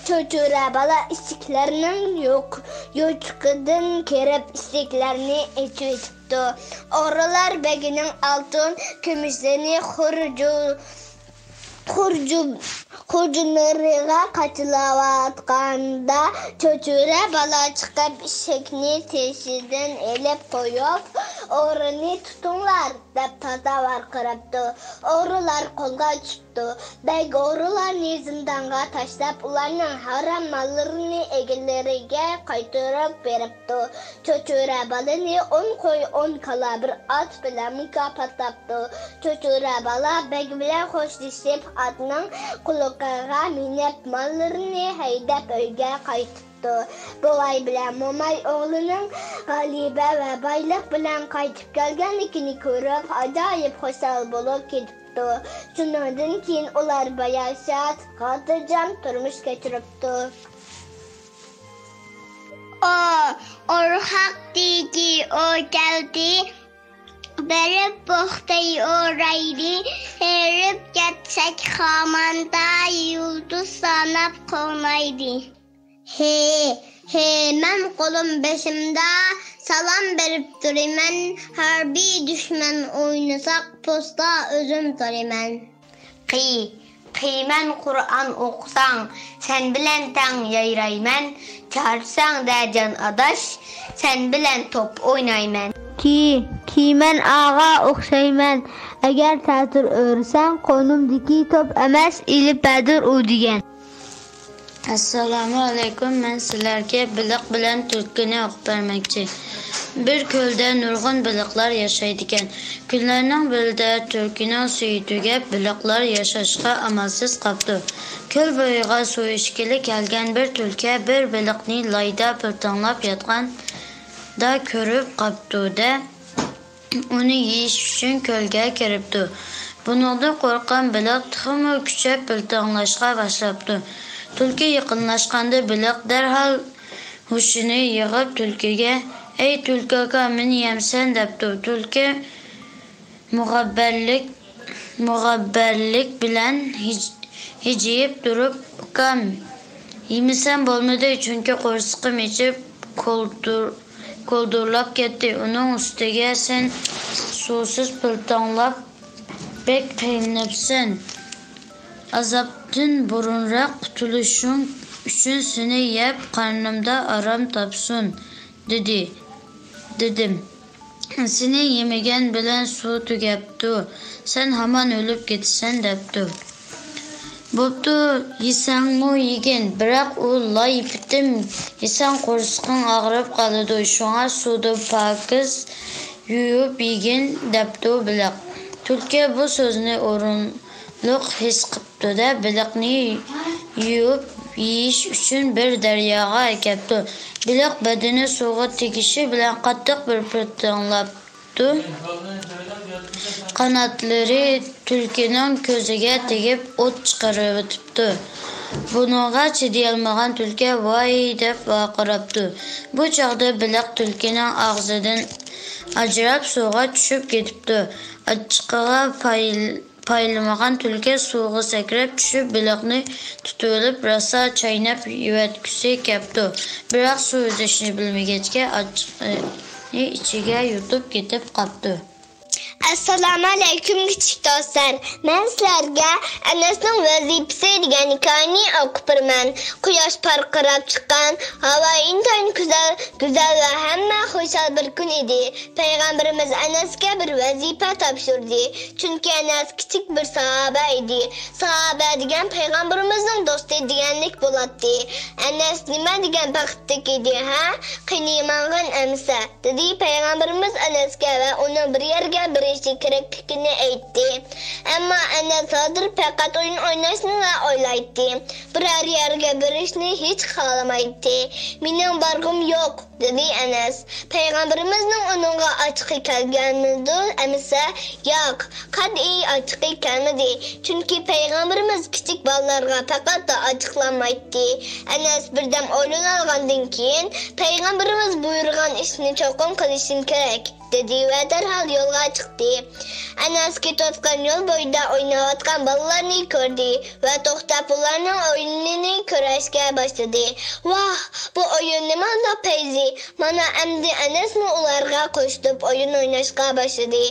چۆچۈرە بالا ئىشىكلەرنىڭ يوق-، يوچۇقىدىن كىرىپ ئىشىكلەرنى ئېچىۋېتىپتۇ. ئوغرىلار بەگنىڭ ئالتۇن، كۈمۈشلىرىنى خۇرجۇ-، خۇرجۇ-، خۇرجۇنلىرىغا قاچىلاۋاتقاندا، چۆچۈرە بالا چىقىپ، ئىشىكنى تېشىدىن ئېلىپ قويۇپ، ئوغرىنى تۇتۇڭلار، دەپ تازا ۋارقىراپتۇ. ئوغرىلار قولغا چۈشۈپتۇ. بەگ ئوغرىلارنى زىندانغا تاشلاپ، ئۇلارنىڭ ھارام ماللىرىنى ئىگىلىرىگە قايتۇرۇپ بېرىپتۇ. چۆچۈرە بالىنى ئون قوي، ئون كالا، بىر ئات بىلەن مۇكاپاتلاپتۇ. چۆچۈرە بالا بەگ بىلەن خوشلىشىپ، ئاتنىڭ قۇلىقىغا مىنىپ، ماللىرىنى ھەيدەپ، ئۆيگە قايتىپتۇ. بوۋاي بىلەن موماي ئوغلىنىڭ غەلىبە ۋە بايلىق بىلەن قايتىپ كەلگەنلىكىنى كۆرۈپ، ئاجايىپ خۇشال بولۇپ كېتىپتۇ. شۇنىڭدىن كېيىن ئۇلار باياشات، خاتىرجەم تۇرمۇش كەچۈرۈپتۇ. ئو، ئورخاقتىكى ئو كەلدى، بېرىپ بۇغداي ئورايلى، ھېرىپ كەتسەك خاماندا، يۇلتۇز ساناپ قونايلى. ھې، ھې، مەن قولۇم بېشىمدا، سالام بېرىپ تۇرىمەن، ھەربىي دۈشمەن ئوينىساق، پوستا ئۆزۈم تۇرىمەن. قى، قى، مەن قۇرئان ئوقۇساڭ، سەن بىلەن تەڭ يايرايمەن، چارچىساڭدە جان ئاداش، سەن بىلەن توپ ئوينايمەن. كى، كى، مەن ئاغا ئوخشايمەن، ئەگەر تەتۈر ئۆرۈسەڭ، قونۇمدىكى توپ ئەمەس، ئېلىپ بەردۇر ئۇ دېگەن. ئەسسالامۇ ئەلەيكۇم، مەن سىلەرگە بېلىق بىلەن تۈلكىنى ئوقۇپ بەرمەكچى. بىر كۆلدە نۇرغۇن بېلىقلار ياشايدىكەن. كۈنلەرنىڭ بىرىدە تۈلكىنىڭ سۈيى تۈگەپ، بېلىقلار ياشاشقا ئامالسىز قاپتۇ. كۆل بويىغا سۇ ئىچكىلى كەلگەن بىر تۈلكە بىر بېلىقنى لايدا پىلتىڭلاپ ياتقاندا كۆرۈپ قاپتۇ-دە، ئۇنى يېيىش ئۈچۈن كۆلگە كىرىپتۇ. بۇنىڭدىن قورققان بېلىق تېخىمۇ كۈچەپ پىلتىڭلاشقا باشلاپتۇ. تۈلكە يېقىنلاشقاندا بېلىق دەرھال ھوشىنى يىغىپ تۈلكىگە، «ئەي تۈلكە ئاكا، مېنى يەمسەن؟» دەپتۇ. تۈلكە مۇغەببەرلىك، مۇغەببەرلىك بىلەن ھىج-، ھىجىيىپ تۇرۇپ، «ئۇكام، يېمىسەم بولمىدى، چۈنكى قورسىقىم ئېچىپ، كولدۇر-، كولدۇرلاپ كەتتى. ئۇنىڭ ئۈستىگە سەن سۇسىز پىلتاڭلاپ، بەك قىينىلىپسەن. ئازابتىن بۇرۇنراق قۇتۇلۇشۇڭ ئۈچۈن سېنى يەپ، قارنىمدا ئارام تاپسۇن، دېدى، دېدىم. سېنى يېمىگەن بىلەن سۇ تۈگەپتۇ، سەن ھامان ئۆلۈپ كېتىسەن» دەپتۇ. «بوپتۇ، يېسەڭمۇ يېگىن، بىراق ئۇ لاي پېتىم يېسەڭ قورسىقىڭ ئاغرىپ قالىدۇ، شۇڭا سۇدا پاكىز يۇيۇپ يېگىن» دەپتۇ بېلىق. تۈلكە بۇ سۆزنى ئورۇنلۇق ھېس قىپتۇ-دە، بېلىقنى يۇيۇپ يېيىش ئۈچۈن بىر دەرياغا ئەكەپتۇ. بېلىق بەدىنى سۇغا تېگىشى بىلەن قاتتىق بىر پىلتىڭلاپتۇ. قاناتلىرى تۈلكىنىڭ كۆزىگە تېگىپ ئوت چىقىرىۋېتىپتۇ. بۇنىڭغا چىدىيالمىغان تۈلكە «ۋاي» دەپ ۋارقىراپتۇ. بۇ چاغدا بېلىق تۈلكىنىڭ ئاغزىدىن ئاجراپ سۇغا چۈشۈپ كېتىپتۇ. ئاچچىقىغا پايل-، پايلىمىغان تۈلكە سۇغا سەكرەپ چۈشۈپ، بېلىقنى تۇتۇۋېلىپ، راسا چايناپ يېۋەتكۈسى كەپتۇ. بىراق سۇ ئۈزۈشنى بىلمىگەچكە، ئاچچىقىنى ئىچىگە يۇتۇپ كېتىپ قاپتۇ. ئەسسالامۇئەلەيكۇم، كىچىك دوستلار. مەن سىلەرگە ئەنەسنىڭ ۋەزىپىسى دېگەن ھېكايىنى ئوقۇپ بېرىمەن. قۇياش پارقىراپ چىققان، ھاۋا ئىنتايىن گۈزەل، گۈزەل ۋە ھەممە خۇشال بىر كۈن ئىدى. پەيغەمبىرىمىز ئەنەسكە بىر ۋەزىپە تاپشۇردى. چۈنكى ئەنەس كىچىك بىر ساھابە ئىدى. ساھابە دېگەن پەيغەمبىرىمىزنىڭ دوستى دېگەنلىك بولاتتى. ئەنەس نېمە دېگەن بەختلىك ئىدى، ھە؟ قېنى ماڭغىن ئەمىسە، دېدى پەيغەمبىرىمىز ئەنەسكە ۋە ئۇنىڭ بىر يەرگە بېرىشى كېرەكلىكىنى ئېيتتى. ئەمما ئەنەس ھازىر پەقەت ئويۇن ئويناشنىلا ئويلايتتى. بىرەر يەرگە بېرىشنى ھېچ خالىمايتتى. «مېنىڭ بارغۇم يوق»، دېدى ئەنەس. پەيغەمبىرىمىزنىڭ ئۇنىڭغا ئاچچىقى كەلگەنمىدۇ ئەمىسە؟ ياق، قەتئىي ئاچچىقى كەلمىدى. چۈنكى پەيغەمبىرىمىز كىچىك بالىلارغا پەقەتلا ئاچچىقلانمايتتى. ئەنەس بىردەم ئويلىنالغاندىن كېيىن، «پەيغەمبىرىمىز بۇيرۇغان ئىشنى چوقۇم قىلىشىم كېرەك» دېدى ۋە دەرھال يولغا چىقتى. ئەنەس كېتىۋاتقان يول بويىدا ئويناۋاتقان بالىلارنى كۆردى ۋە توختاپ ئۇلارنىڭ ئويۇنىنى كۆرۈشكە باشلىدى. «ۋاھ، بۇ ئويۇن نېمانداق پەيزى! مانا ئەمدى ئەنەسمۇ ئۇلارغا قوشۇلۇپ ئويۇن ئويناشقا باشلىدى.»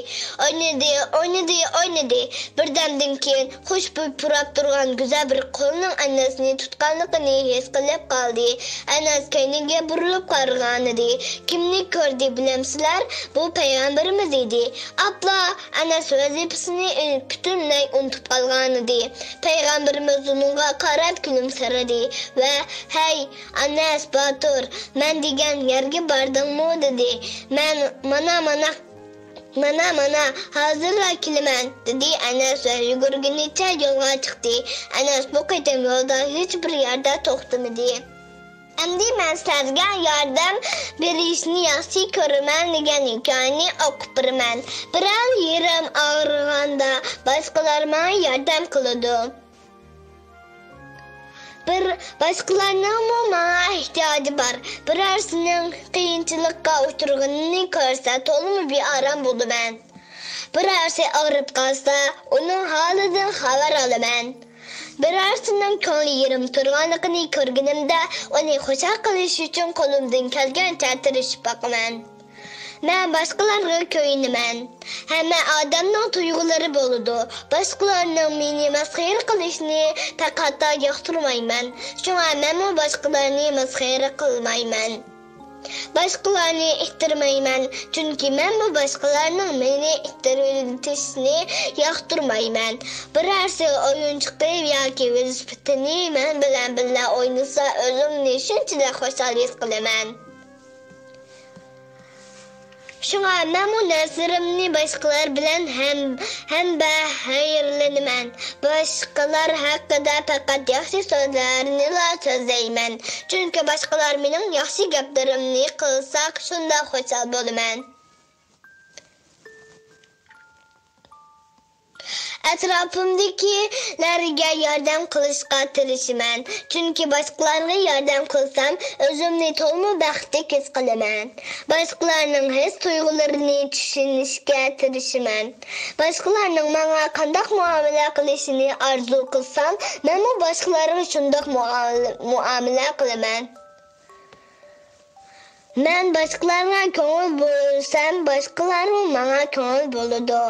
ئوينىدى، ئوينىدى، ئوينىدى. بىردەمدىن كېيىن خۇشبۇي پۇراپ تۇرغان گۈزەل بىر قولنىڭ ئەنەسنى تۇتقانلىقىنى ھېس قىلىپ قالدى. ئەنەس كەينىگە بۇرۇلۇپ قارىغانىدى. كىمنى كۆردى بىلەمسىلەر؟ بۇ پەيغەمبىرىمىز ئىدى. ئاپلا، ئەنەس ۋەزىپىسىنى پۈتۈنلەي ئۇنتۇپ قالغانىدى. پەيغەمبىرىمىز ئۇنىڭغا قاراپ كۈلۈمسىرىدى ۋە، «ھەي، ئەنەس باتۇر، مەن دېگەن يەرگە باردىڭمۇ؟» دېدى. «مەن مانا، مانا، مانا، مانا، ھازىرلا كېلىمەن»، دېدى ئەنەس ۋە يۈگۈرگىنىچە يولغا چىقتى. ئەنەس بۇ قېتىم يولدا ھېچبىر يەردە توختىمىدى. ئەمدى مەن سىلەرگە ياردەم بېرىشنى ياخشى كۆرىمەن دېگەن ھېكايىنى ئوقۇپ بېرىمەن. بىرەر يېرىم ئاغرىغاندا باشقىلار ماڭا ياردەم قىلىدۇ. بىر باشقىلارنىڭمۇ ماڭا ئېھتىياجى بار. بىرەرسىنىڭ قىيىنچىلىققا ئۇچرىغىنىنى كۆرسە تولىمۇ بىئارام بولىمەن. بىرەرسى ئاغرىپ قالسا ئۇنىڭ ھالىدىن خەۋەر ئالىمەن. بىرەرسىنىڭ كۆڭلى يېرىم تۇرغانلىقىنى كۆرگىنىمدە ئۇنى خۇشال قىلىش ئۈچۈن قولۇمدىن كەلگەنچە تىرىشىپ باقىمەن. مەن باشقىلارغا كۆيۈنىمەن. ھەممە ئادەمنىڭ تۇيغۇلىرى بولىدۇ. باشقىلارنىڭ مېنى مەسخىرە قىلىشىنى پەقەتلا ياقتۇرمايمەن. شۇڭا مەنمۇ باشقىلارنى مەسخىرە قىلمايمەن. باشقىلارنى ئىتتىرمەيمەن، چۈنكى مەنمۇ باشقىلارنىڭ مېنى ئىتتىرىۋېتىشىنى ياقتۇرمايمەن. بىرەرسى ئويۇنچۇقى ياكى ۋېلىسىپىتىنى مەن بىلەن بىللە ئوينىسا، ئۆزۈمنى شۇنچىلىك خۇشال ھېس قىلىمەن. شۇڭا مەنمۇ نەرسىلىرىمنى باشقىلار بىلەن ھەم-، ھەمبەھىرلىنىمەن. باشقىلار ھەققىدە پەقەت ياخشى سۆزلەرنىلا سۆزلەيمەن. چۈنكى باشقىلار مېنىڭ ياخشى گەپلىرىمنى قىلسا، شۇنداق خۇشال بولىمەن. ئەتراپىمدىكىلەرگە ياردەم قىلىشقا تىرىشىمەن، چۈنكى باشقىلارغا ياردەم قىلسام، ئۆزۈمنى تولىمۇ بەختلىك ھېس قىلىمەن. باشقىلارنىڭ ھېس-تۇيغۇلىرىنى چۈشىنىشكە تىرىشىمەن. باشقىلارنىڭ ماڭا قانداق مۇئامىلە قىلىشىنى ئارزۇ قىلسام، مەنمۇ باشقىلارغا شۇنداق مۇئامىلە، مۇئامىلە قىلىمەن. مەن باشقىلارغا كۆڭۈل بۆلسەم، باشقىلارمۇ ماڭا كۆڭۈل بۆلىدۇ.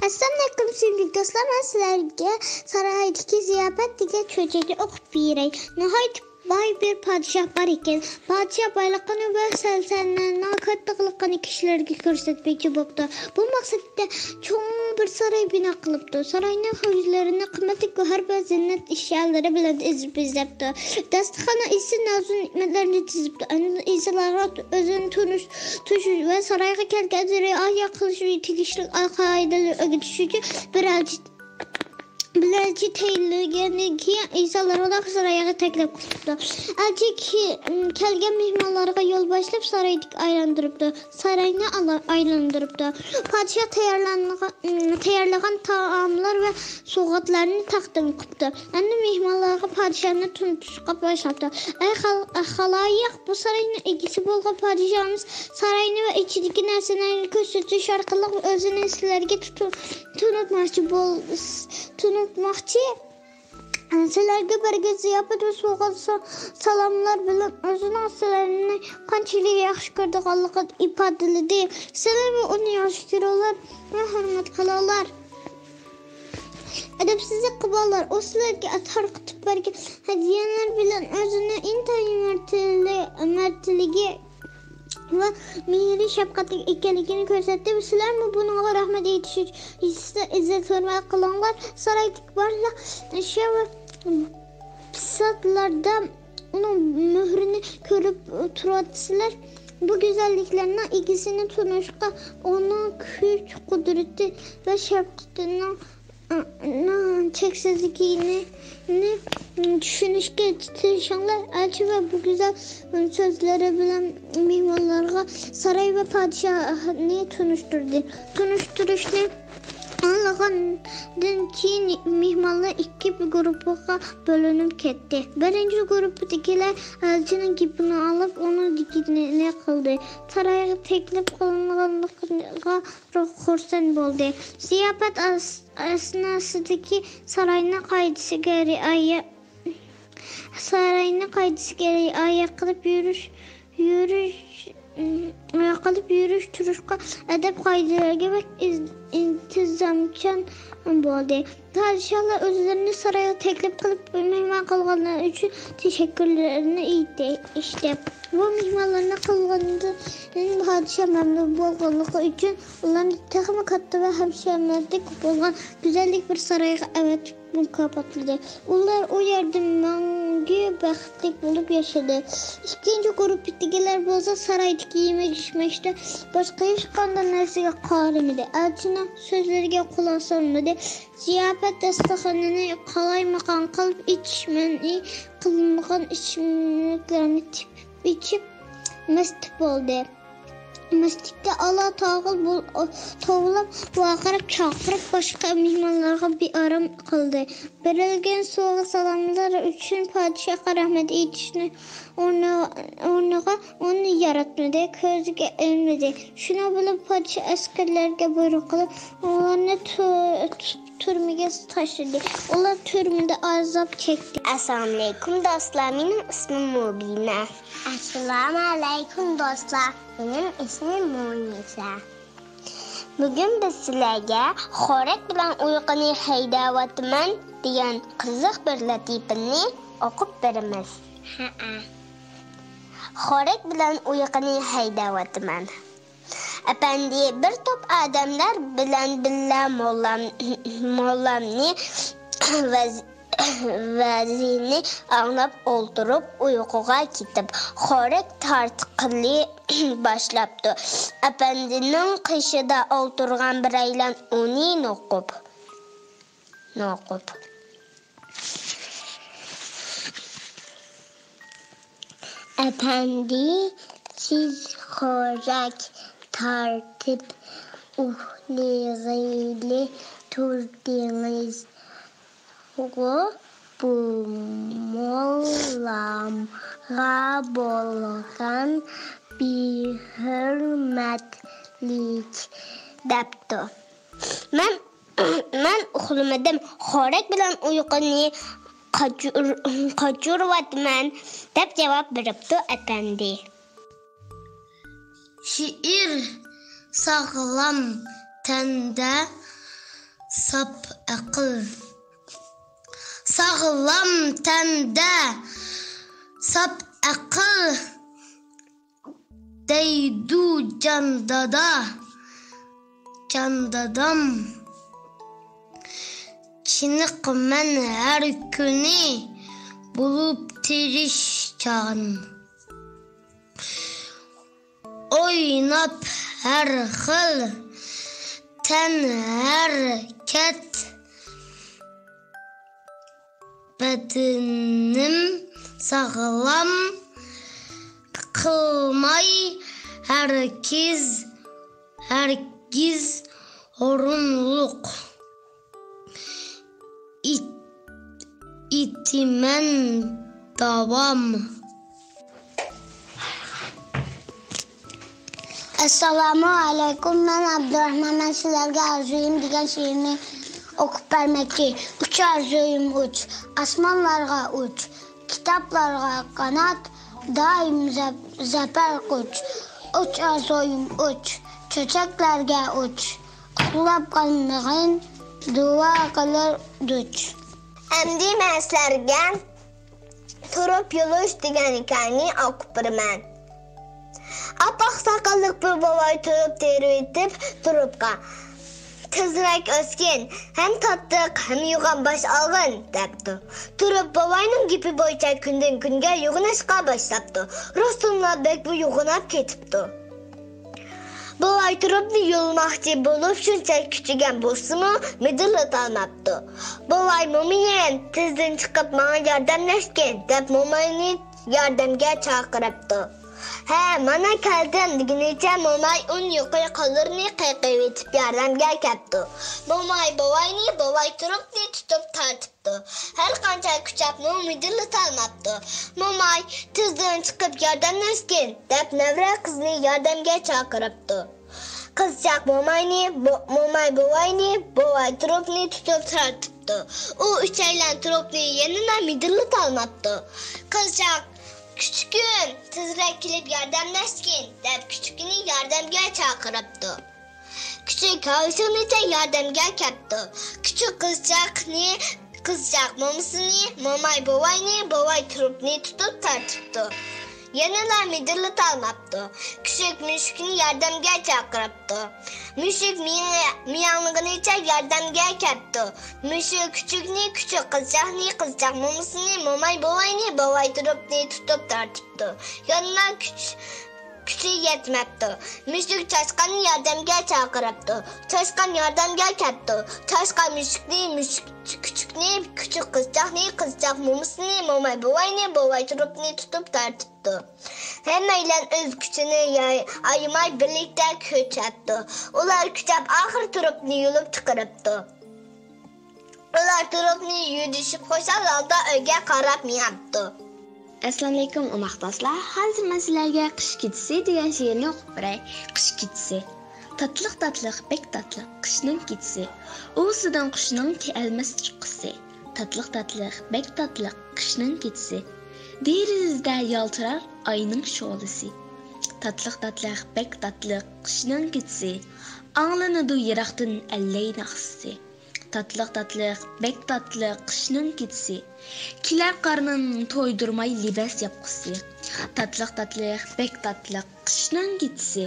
ئەسسالامۇئەلەيكۇم، سۆيۈملۈك دوستلار، مەن سىلەرگە سارايدىكى زىياپەت دېگەن چۆچەكنى ئوقۇپ بېرەي. ناھايىتى باي بىر پادىشاھ بار ئىكەن. پادىشاھ بايلىقىنى ۋە سەلتەنەتنىڭ كاتتىقلىقىنى كىشىلەرگە كۆرسەتمەكچى بوپتۇ. بۇ مەقسەتتە چوڭ بىر ساراي بىنا قىلىپتۇ. ساراينىڭ ھۆججىلىرىنى قىممەتلىك گۆھەر ۋە زىننەت ئەشيالىرى بىلەن ئېزىپ بېزەپتۇ. داستىخاندا ئېسىل نازۇ نېمەتلەرنى تىزىپتۇ. ئەمدى ئىنسانلارغا ئۆزىنى تونۇش، تونۇش ۋە سارايغا كەلگەندە رىئايە قىلىشى تېگىشلىك قائىدىلەرنى ئۆگىتىش ئۈچۈن بىر ئەلچى، بىر ئەلچى تەيىنلىگەندىن كېيىن، ئىنسانلارنى سارايغا تەكلىپ قىلىپتۇ. ئەلچى كى-، كەلگەن مېھمانلارغا يول باشلاپ، سارايدىكى ئايلاندۇرۇپتۇ. ساراينى ئالا-، ئايلاندۇرۇپتۇ. پادىشاھ تەييارلانغان، تەييارلىغان تائاملار ۋە سوۋغاتلارنى تەقدىم قىپتۇ. ئەمدى مېھمانلارغا پادىشاھنى تونۇتۇشقا باشلاپتۇ. ئەي خال-، خالايىق، بۇ ساراينىڭ ئىگىسى بولغان پادىشاھىمىز ساراينى ۋە ئىچىدىكى نەرسىلەرنى كۆرسىتىش ئارقىلىق ئۆزىنى سىلەرگە تۇتۇ-، تونۇتماقچى بول-، تونۇتماقچى. سىلەرگە بەرگەن زىياپەت ۋە سوۋغات سا-، سالاملار بىلەن ئۆزىنىڭ سىلەرنى قانچىلىك ياخشى كۆرىدىغانلىقىنى ئىپادىلىدى. سىلەرمۇ ئۇنى ياخشى كۆرۈڭلار ۋە ھۆرمەت قىلىڭلار. ئەدەپسىزلىك قىلماڭلار. ئۇ سىلەرگە تارقىتىپ بەرگەن ھەدىيەلەر بىلەن ئۆزىنىڭ ئىنتايىن مەرتىلى-، مەرتىلىكى ۋە مېھرى شەپقەتلىك ئىكەنلىكىنى كۆرسەتتى. سىلەرمۇ بۇنىڭغا رەھمەت ئېيتىش ئۈچۈن ئىززەت-ھۆرمەت قىلىڭلار. سارايدىكى بارلىق ئەشيا ۋە بىساتلاردا ئۇنىڭ مۆھرىنى كۆرۈپ تۇرۇۋاتىسىلەر. بۇ گۈزەللىكلەرنىڭ ئىگىسىنى تونۇشقا، ئۇنىڭ كۈچ-قۇدرىتى ۋە شەپقىتىنىڭ، ئىنىڭ چەكسىزلىكىنى، نى چۈشىنىشكە تىرىشىڭلار. ئەلچى ۋە بۇ گۈزەل سۆزلىرى بىلەن مېھمانلارغا ساراي ۋە پادىشاھنى تونۇشتۇردى. تونۇشتۇرۇشنى ئاڭلىغاندىن كېيىن، مېھمانلار ئىككى گۇرۇپپىغا بۆلۈنۈپ كەتتى. بىرىنچى گۇرۇپپىدىكىلەر ئەلچىنىڭ گېپىنى ئاڭلاپ، ئۇنىڭ دېگىنىنى قىلدى. سارايغا تەكلىپ قىلىنغانلىقىغا خۇرسەن بولدى. زىياپەت ئەس-، ئەسناسىدىكى ساراينىڭ قائىدىسىگە رىئايە، ساراينىڭ قائىدىسىگە رىئايە قىلىپ يۈرۈش، يۈرۈش، قىلىپ يۈرۈش تۇرۇشقا، ئەدەپ قائىدىلەرگە بەك ئىز-، ئىنتىزامچان بولدى. پادىشاھلار ئۆزلىرىنى سارايغا تەكلىپ قىلىپ، مېھمان قىلغانلىرى ئۈچۈن تەشەككۈرلىرىنى ئېيتىشتى. بۇ مېھمانلارنى قىلغاندىن پادىشاھ مەمنۇن بولغانلىقى ئۈچۈن، ئۇلارنى تېخىمۇ كاتتا ۋە ھەمشەمەتلىك بولغان گۈزەللىك بىر سارايغا ئەۋەتىپ مۇكاپاتلىدى. ئۇلار ئۇ يەردە مەڭگۈ بەختلىك بولۇپ ياشىدى. ئىككىنچى گۇرۇپپىدىكىلەر بولسا سارايدىكى يېمەك-ئىچمەكتە باشقا ھېچقانداق نەرسىگە قارىمىدى. ئەلچىنىڭ سۆزلىرىگە قۇلاق سالمىدى. زىياپەت داستىخىنىنى قالايمىقان قىلىپ، ئىچىش مەنئى قىلىنغان ئىچىملىكلەرنى تېپىپ ئىچىپ، مەست بولدى. مەستلىكتە ئالا تاغىل بول-، توۋلاپ، ۋارقىراپ، چاقىرىپ، باشقا مېھمانلارغا بىئارام قىلدى. بېرىلگەن سوۋغا-سالاملار ئۈچۈن پادىشاھقا رەھمەت ئېيتىشنى ئورنى-، ئورنىغا ئۇنى ياراتمىدى، كۆزىگە ئىلمىدى. شۇنىڭ بىلەن پادىشاھ ئەسكەرلەرگە بۇيرۇق قىلىپ، ئۇلارنى تۇ-، تۇ-، تۈرمىگە تاشلىدى. ئۇلار تۈرمىدە ئازاب چەكتى. ئەسسالامۇئەلەيكۇم دوستلار، مېنىڭ ئىسمىم مۇبىنە. ئەسسالامۇئەلەيكۇم دوستلار، مېنىڭ ئىسمىم مۇنىسە. بۈگۈن بىز سىلەرگە خورەك بىلەن ئۇيقۇنى ھەيدەۋاتىمەن دېگەن قىزىق بىر لەتىپىنى ئوقۇپ بېرىمىز. ھەئە. خورەك بىلەن ئۇيقۇنى ھەيدەۋاتىمەن. ئەپەندى بىر توپ ئادەملەر بىلەن بىللە موللام-، موللامنى ۋەز-، ۋەزىنى ئاڭلاپ ئولتۇرۇپ، ئۇيقۇغا كېتىپ، خورەك تارتقىلى باشلاپتۇ. ئەپەندىنىڭ قېشىدا ئولتۇرغان بىرەيلەن ئۇنى نوقۇپ، نوقۇپ. ئەپەندى، سىز خورەك تارتىپ ئۇخلىغىلى تۇردىڭىزغۇ، بۇ موللامغا بولغان بىھۆرمەتلىك» دەپتۇ. مەن، مەن ئۇخلىمىدىم، خورەك بىلەن ئۇيقۇنى قاچۇر-، قاچۇرۇۋاتىمەن، دەپ جاۋاب بېرىپتۇ ئەپەندى. شېئىر: ساغلام تەندە ساپ ئەقىل. ساغلام تەندە ساپ ئەقىل، دەيدۇ جان دادا، جان دادام. چېنىقىمەن ھەر كۈنى بولۇپ تىرىشچان. ئويناپ ھەر خىل تەنھەرىكەت، بەدىنىم ساغلام قىلماي ھەرگىز، ھەرگىز ھۇرۇنلۇق. ئېيت-، ئېيتىمەن داۋام. ئەسسالامۇ ئەلەيكۇم، مەن ئابدۇراخمان. مەن سىلەرگە «ئارزۇيۇم» دېگەن شېئىرنى ئوقۇپ بەرمەكچى. ئۇچ ئارزۇيۇم، ئۇچ، ئاسمانلارغا ئۇچ، كىتابلارغا قانات، دائىم زەپ-، زەپەر قۇچ. ئۇچ ئارزۇيۇم، ئۇچ، چۆچەكلەرگە ئۇچ، ئۇخلاپ قالمىغىن، دۇئا قىلار دۇچ. ئەمدى مەن سىلەرگە «تۇرۇپ يۇلۇش» دېگەن ھېكايىنى ئوقۇپ بېرىمەن. ئاپئاق ساقاللىق بىر بوۋاي تۇرۇپ تېرىۋېتىپ تۇرۇپقا: «تېزرەك ئۆسكىن، ھەم تاتلىق، ھەم يوغان باش ئالغىن» دەپتۇ. تۇرۇپ بوۋاينىڭ گېپى بويىچە كۈندىن-كۈنگە يوغىناشقا باشلاپتۇ. راستتىنلا بەكمۇ يوغىناپ كېتىپتۇ. بوۋاي تۇرۇپنى يۇلماقچى بولۇپ شۇنچە كۈچىگەن بولسىمۇ، مىدىرلىتالماپتۇ. «بوۋاي مومىيىم، تېزدىن چىقىپ ماڭا ياردەملەشكىن» دەپ موماينى ياردەمگە چاقىرىپتۇ. «ھە، مانا كەلدىم» دېگىنىچە موماي ئۇن يۇقىرى قوللىرىنى قىيقىۋېتىپ ياردەمگە كەپتۇ. موماي بوۋاينى، بوۋاي تۇرۇپنى تۇتۇپ تارتىپتۇ. ھەر قانچە كۈچەپمۇ مىدىرلىتالماپتۇ. «موماي، تېزدىن چىقىپ ياردەملەشكىن» دەپ نەۋرە قىزنى ياردەمگە چاقىرىپتۇ. قىزچاق موماينى، بو-، موماي بوۋاينى، بوۋاي تۇرۇپنى تۇتۇپ تارتىپتۇ. ئۇ ئۈچەيلەن تۇرۇپنى يەنىلا مىدىرلىتالماپتۇ. قىزچاق: «كۈچۈكۈم، تېزرەك كېلىپ ياردەملەشكىن» دەپ كۈچۈكىنى ياردەمگە چاقىرىپتۇ. كۈچۈك ھالىشىغىنىچە ياردەمگە كەپتۇ. كۈچۈك قىزچاقنى، قىزچاق مومىسىنى، موماي بوۋاينى، بوۋاي تۇرۇپنى تۇتۇپ تارتىپتۇ. يەنىلا مىدىرلىتالماپتۇ. كۈچۈك مۈشۈكنى ياردەمگە چاقىرىپتۇ. مۈشۈك مىيا-، مىياڭلىغىنىچە ياردەمگە كەپتۇ. مۈشۈك كۈچۈكنى، كۈچۈك قىزچاقنى، قىزچاق مومىسىنى، موماي بوۋاينى، بوۋاي تۇرۇپنى تۇتۇپ تارتىپتۇ. يەنىلا كۈچ-، كۈچى يەتمەپتۇ. مۈشۈك چاشقاننى ياردەمگە چاقىرىپتۇ. چاشقان ياردەمگە كەپتۇ. چاشقان مۈشۈكنى، مۈشۈك كۈچۈكنى، كۈچۈك قىزچاقنى، قىزچاق مومىسىنى، موماي بوۋاينى، بوۋاي تۇرۇپنى تۇتۇپ تارتىپتۇ. ھەممەيلەن ئۆز كۈچىنى ياي-، ئايىماي بىرلىكتە كۈچەپتۇ. ئۇلار كۈچەپ ئاخىر تۇرۇپنى يۇلۇپ چىقىرىپتۇ. ئۇلار تۇرۇپنى يۈدۈشۈپ خۇشال ھالدا ئۆيگە قاراپ مېڭىپتۇ. ئەسسالامۇئەلەيكۇم ئوماق دوستلار، ھازىر مەن سىلەرگە «قىش كېچىسى» دېگەن شېئىرنى ئوقۇپ بېرەي. قىش كېچىسى. تاتلىق، تاتلىق، بەك تاتلىق قىشنىڭ كېچىسى. ئۇۋىسىدىن قۇشنىڭ كېلەلمەس چۇققىسى. تاتلىق، تاتلىق، بەك تاتلىق قىشنىڭ كېچىسى. دېرىزىدە يالتىرار ئاينىڭ شولىسى. تاتلىق، تاتلىق، بەك تاتلىق قىشنىڭ كېچىسى. ئاڭلىنىدۇ يىراقتىن ئەللەي ناخشىسى. تاتلىق، تاتلىق، بەك تاتلىق قىشنىڭ كېچىسى. كېلەر قارنىڭ تويدۇرماي لىباس ياپقۇسى. تاتلىق، تاتلىق، بەك تاتلىق قىشنىڭ كېچىسى.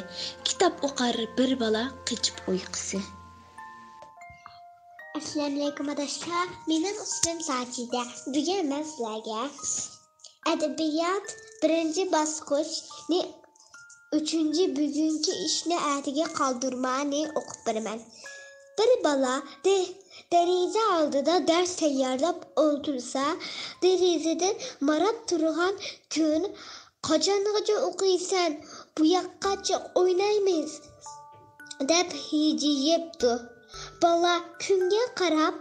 كىتاب ئوقار بىر بالا قېچىپ ئۇيقۇسى. ئەسسالامۇئەلەيكۇم ئاداشلار، مېنىڭ ئىسمىم ساجىدە. بۈگۈن مەن سىلەرگە ئەدەبىيات بىرىنچى باسقۇچنى، ئۈچىنچى بۈگۈنكى ئىشنى ئەتىگە قالدۇرمانى ئوقۇپ بېرىمەن. بىر بالا دە-، دېرىزە ئالدىدا دەرس تەييارلاپ ئولتۇرسا، دېرىزىدىن ماراپ تۇرغان كۈن: «قاچانغىچە ئوقۇيسەن؟ بۇ ياققا چىق، ئوينايمىز!» دەپ ھىجىيىپتۇ. بالا كۈنگە قاراپ،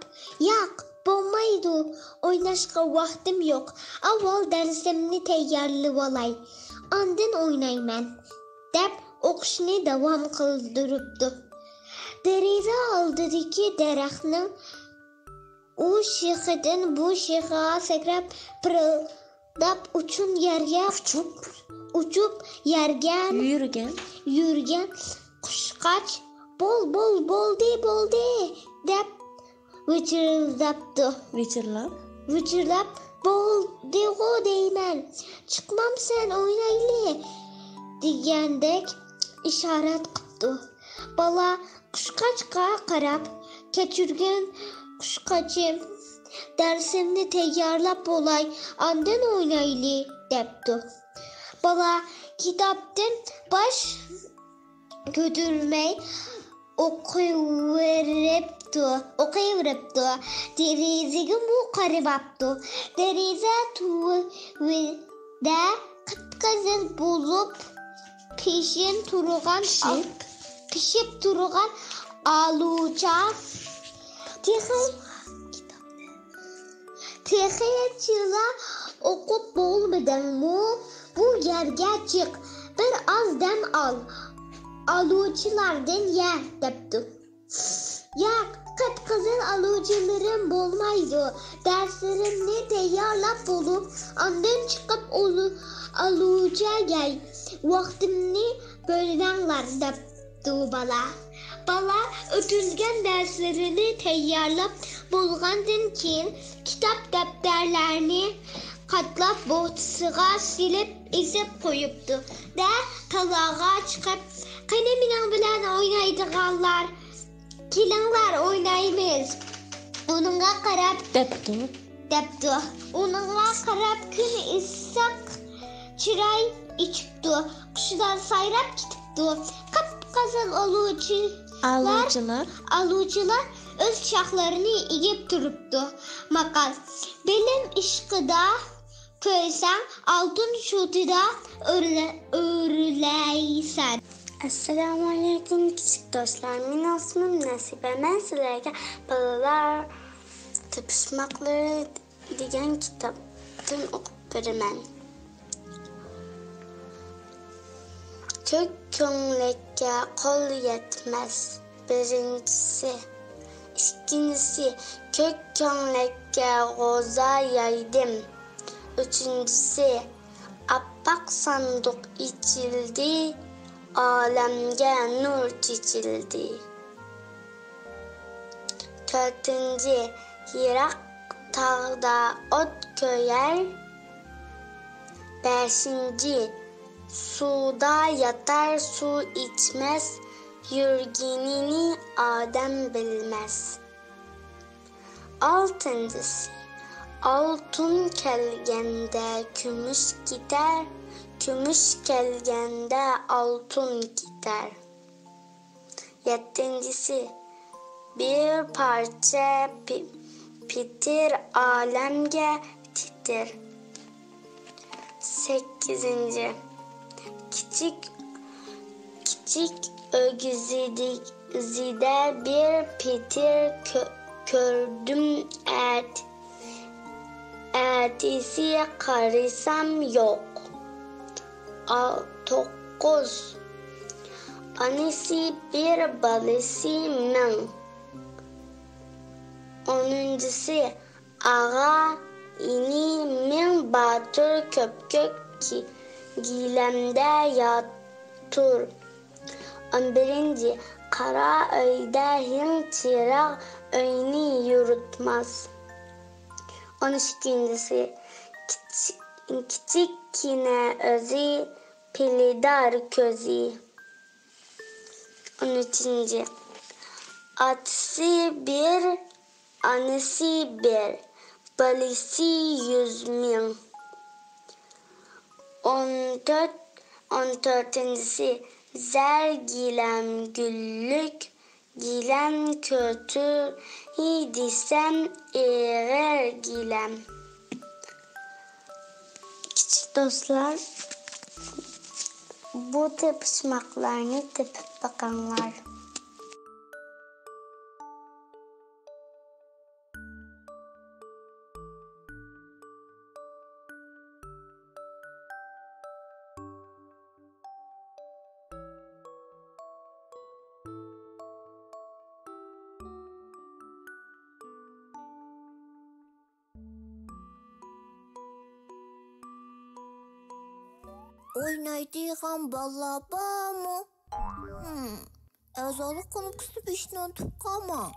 ياق، بولمايدۇ، ئويناشقا ۋاقتىم يوق، ئاۋۋال دەرسىمنى تەييارلىۋالاي، ئاندىن ئوينايمەن، دەپ ئوقۇشنى داۋام قىلدۇرۇپتۇ. دېرىزە ئالدىدىكى دەرەخنىڭ ئۇ شېخىدىن بۇ شېخىغا سەكرەپ، پىرىلداپ ئۇچۇن يەرگە ئۇچۇپ، ئۇچۇپ يەرگە يۈرگەن. يۈرگەن قۇشقاچ، بول، بول، بولدى، بولدى، دەپ ۋىچىرلىداپتۇ. ۋىچىرلاپ؟ ۋىچىرلاپ، بولدىغۇ دەيمەن، چىقمامسەن، ئوينايلى، دېگەندەك ئىشارەت قىپتۇ. بالا قۇشقاچقا قاراپ، كەچۈرگىن قۇشقاچىم، دەرسىمنى تەييارلاپ بولاي، ئاندىن ئوينايلى، دەپتۇ. بالا كىتابتىن باش كۆتۈرمەي ئوقۇۋېرىپتۇ، ئوقۇۋېرىپتۇ. دېرىزىگىمۇ قارىماپتۇ. دېرىزە تۈۋىدە قىپقىزىل بولۇپ پىشىپ تۇرغان، پىشىپ؟ پىشىپ تۇرغان ئالۇچا تېخى، تېخىچىلا ئوقۇپ بولمىدىڭمۇ؟ بۇ يەرگە چىق، بىر ئاز دەم ئال، ئالۇچىلاردىن يە، دەپتۇ. ياق، قىپقىزىل ئالۇچىلىرىم بولمايدۇ. دەرسلىرىمنى تەييارلاپ بولۇپ، ئاندىن چىقىپ ئولۇ-، ئالۇچا يەي. ۋاقتىمنى بۆلمەڭلار، دەپتۇ بالا. بالا ئۆتۈلگەن دەرسلىرىنى تەييارلاپ بولغاندىن كېيىن، كىتاب دەپتەرلەرنى قاتلاپ بوخچىسىغا سېلىپ ئېسىپ قويۇپتۇ-دە، تالاغا چىقىپ، قېنى مېنىڭ بىلەن ئوينايدىغانلار، كېلىڭلار ئوينايمىز. ئۇنىڭغا قاراپ دەپتۇ. دەپتۇ. ئۇنىڭغا قاراپ كۈن ئىسسىق چىراي ئېچىپتۇ. قۇشلار سايراپ كېتىپتۇ. قىپقىزىل ئالۇچىلار، ئالۇچىلار. ئالۇچىلار ئۆز شاخلىرىنى ئېگىپ تۇرۇپتۇ. ماقال. بىلىم ئىشقىدا كۆرسەڭ، ئالتۇن شۇتىدا ئۆرلە-، ئۆرلەيسەن. ئەسسالامۇئەلەيكۇم، كىچىك دوستلار. مېنىڭ ئىسمىم نەسىبە. مەن سىلەرگە بالىلار تېپىشماقلىرى دېگەن كىتابتىن ئوقۇپ بېرىمەن. كۆك كۆڭلەككە قول يەتمەس. بىرىنچىسى. ئىككىنچىسى، كۆك كۆڭلەككە غوزا يايدىم. ئۈچىنچىسى، ئاپئاق ساندۇق ئېچىلدى، ئالەمگە نۇر چېچىلدى. تۆتىنچى، يىراق تاغدا ئوت كۆيەر. بەشىنچى، سۇدا ياتار، سۇ ئىچمەس، يۈرگىنىنى ئادەم بىلمەس. ئالتىنچىسى، ئالتۇن كەلگەندە كۈمۈش كېتەر، كۈمۈش كەلگەندە ئالتۇن كېتەر. يەتتىنچىسى، بىر پارچە پى-، پېتىر ئالەمگە تېتىر. سەككىزىنچى، كىچىك، كىچىك ئۆگزىدە بىر پېتىر كۆ-، كۆردۈم ئەت-، ئەتىسى قارىسام يوق. ئا-، توققۇز. ئانىسى بىر، بالىسى مىڭ. ئونىنچىسى، ئاغا، ئىنى، مىڭ باتۇر كۆپكۆك گى-، گىلەمدە ياتۇر. ئون بىرىنچى، قارا ئۆيدە ھىڭ چىراغ ئۆينى يورۇتماس. ئون ئىككىنچىسى، كىچ-، كىچىككىنە ئۆزى، پىلىدار كۆزى. ئون ئۈچىنچى، ئاتىسى بىر، ئانىسى بىر، بالىسى يۈز مىڭ. ئون تۆت، ئون تۆتىنچىسى، زەر گىلەم گۈللۈك، گىلەم كۆتۈرەي دېسەم ئېغىر گىلەم. كىچىك دوستلار، بۇ تېپىشماقلارنى تېپىپ بېقىڭلار. ئوينايدىغان بالىلار بارمۇ؟ ھىم، ئەزالىق كۇنۇپكىسىنى بېسىشنى ئۇنتۇپ قالماڭ.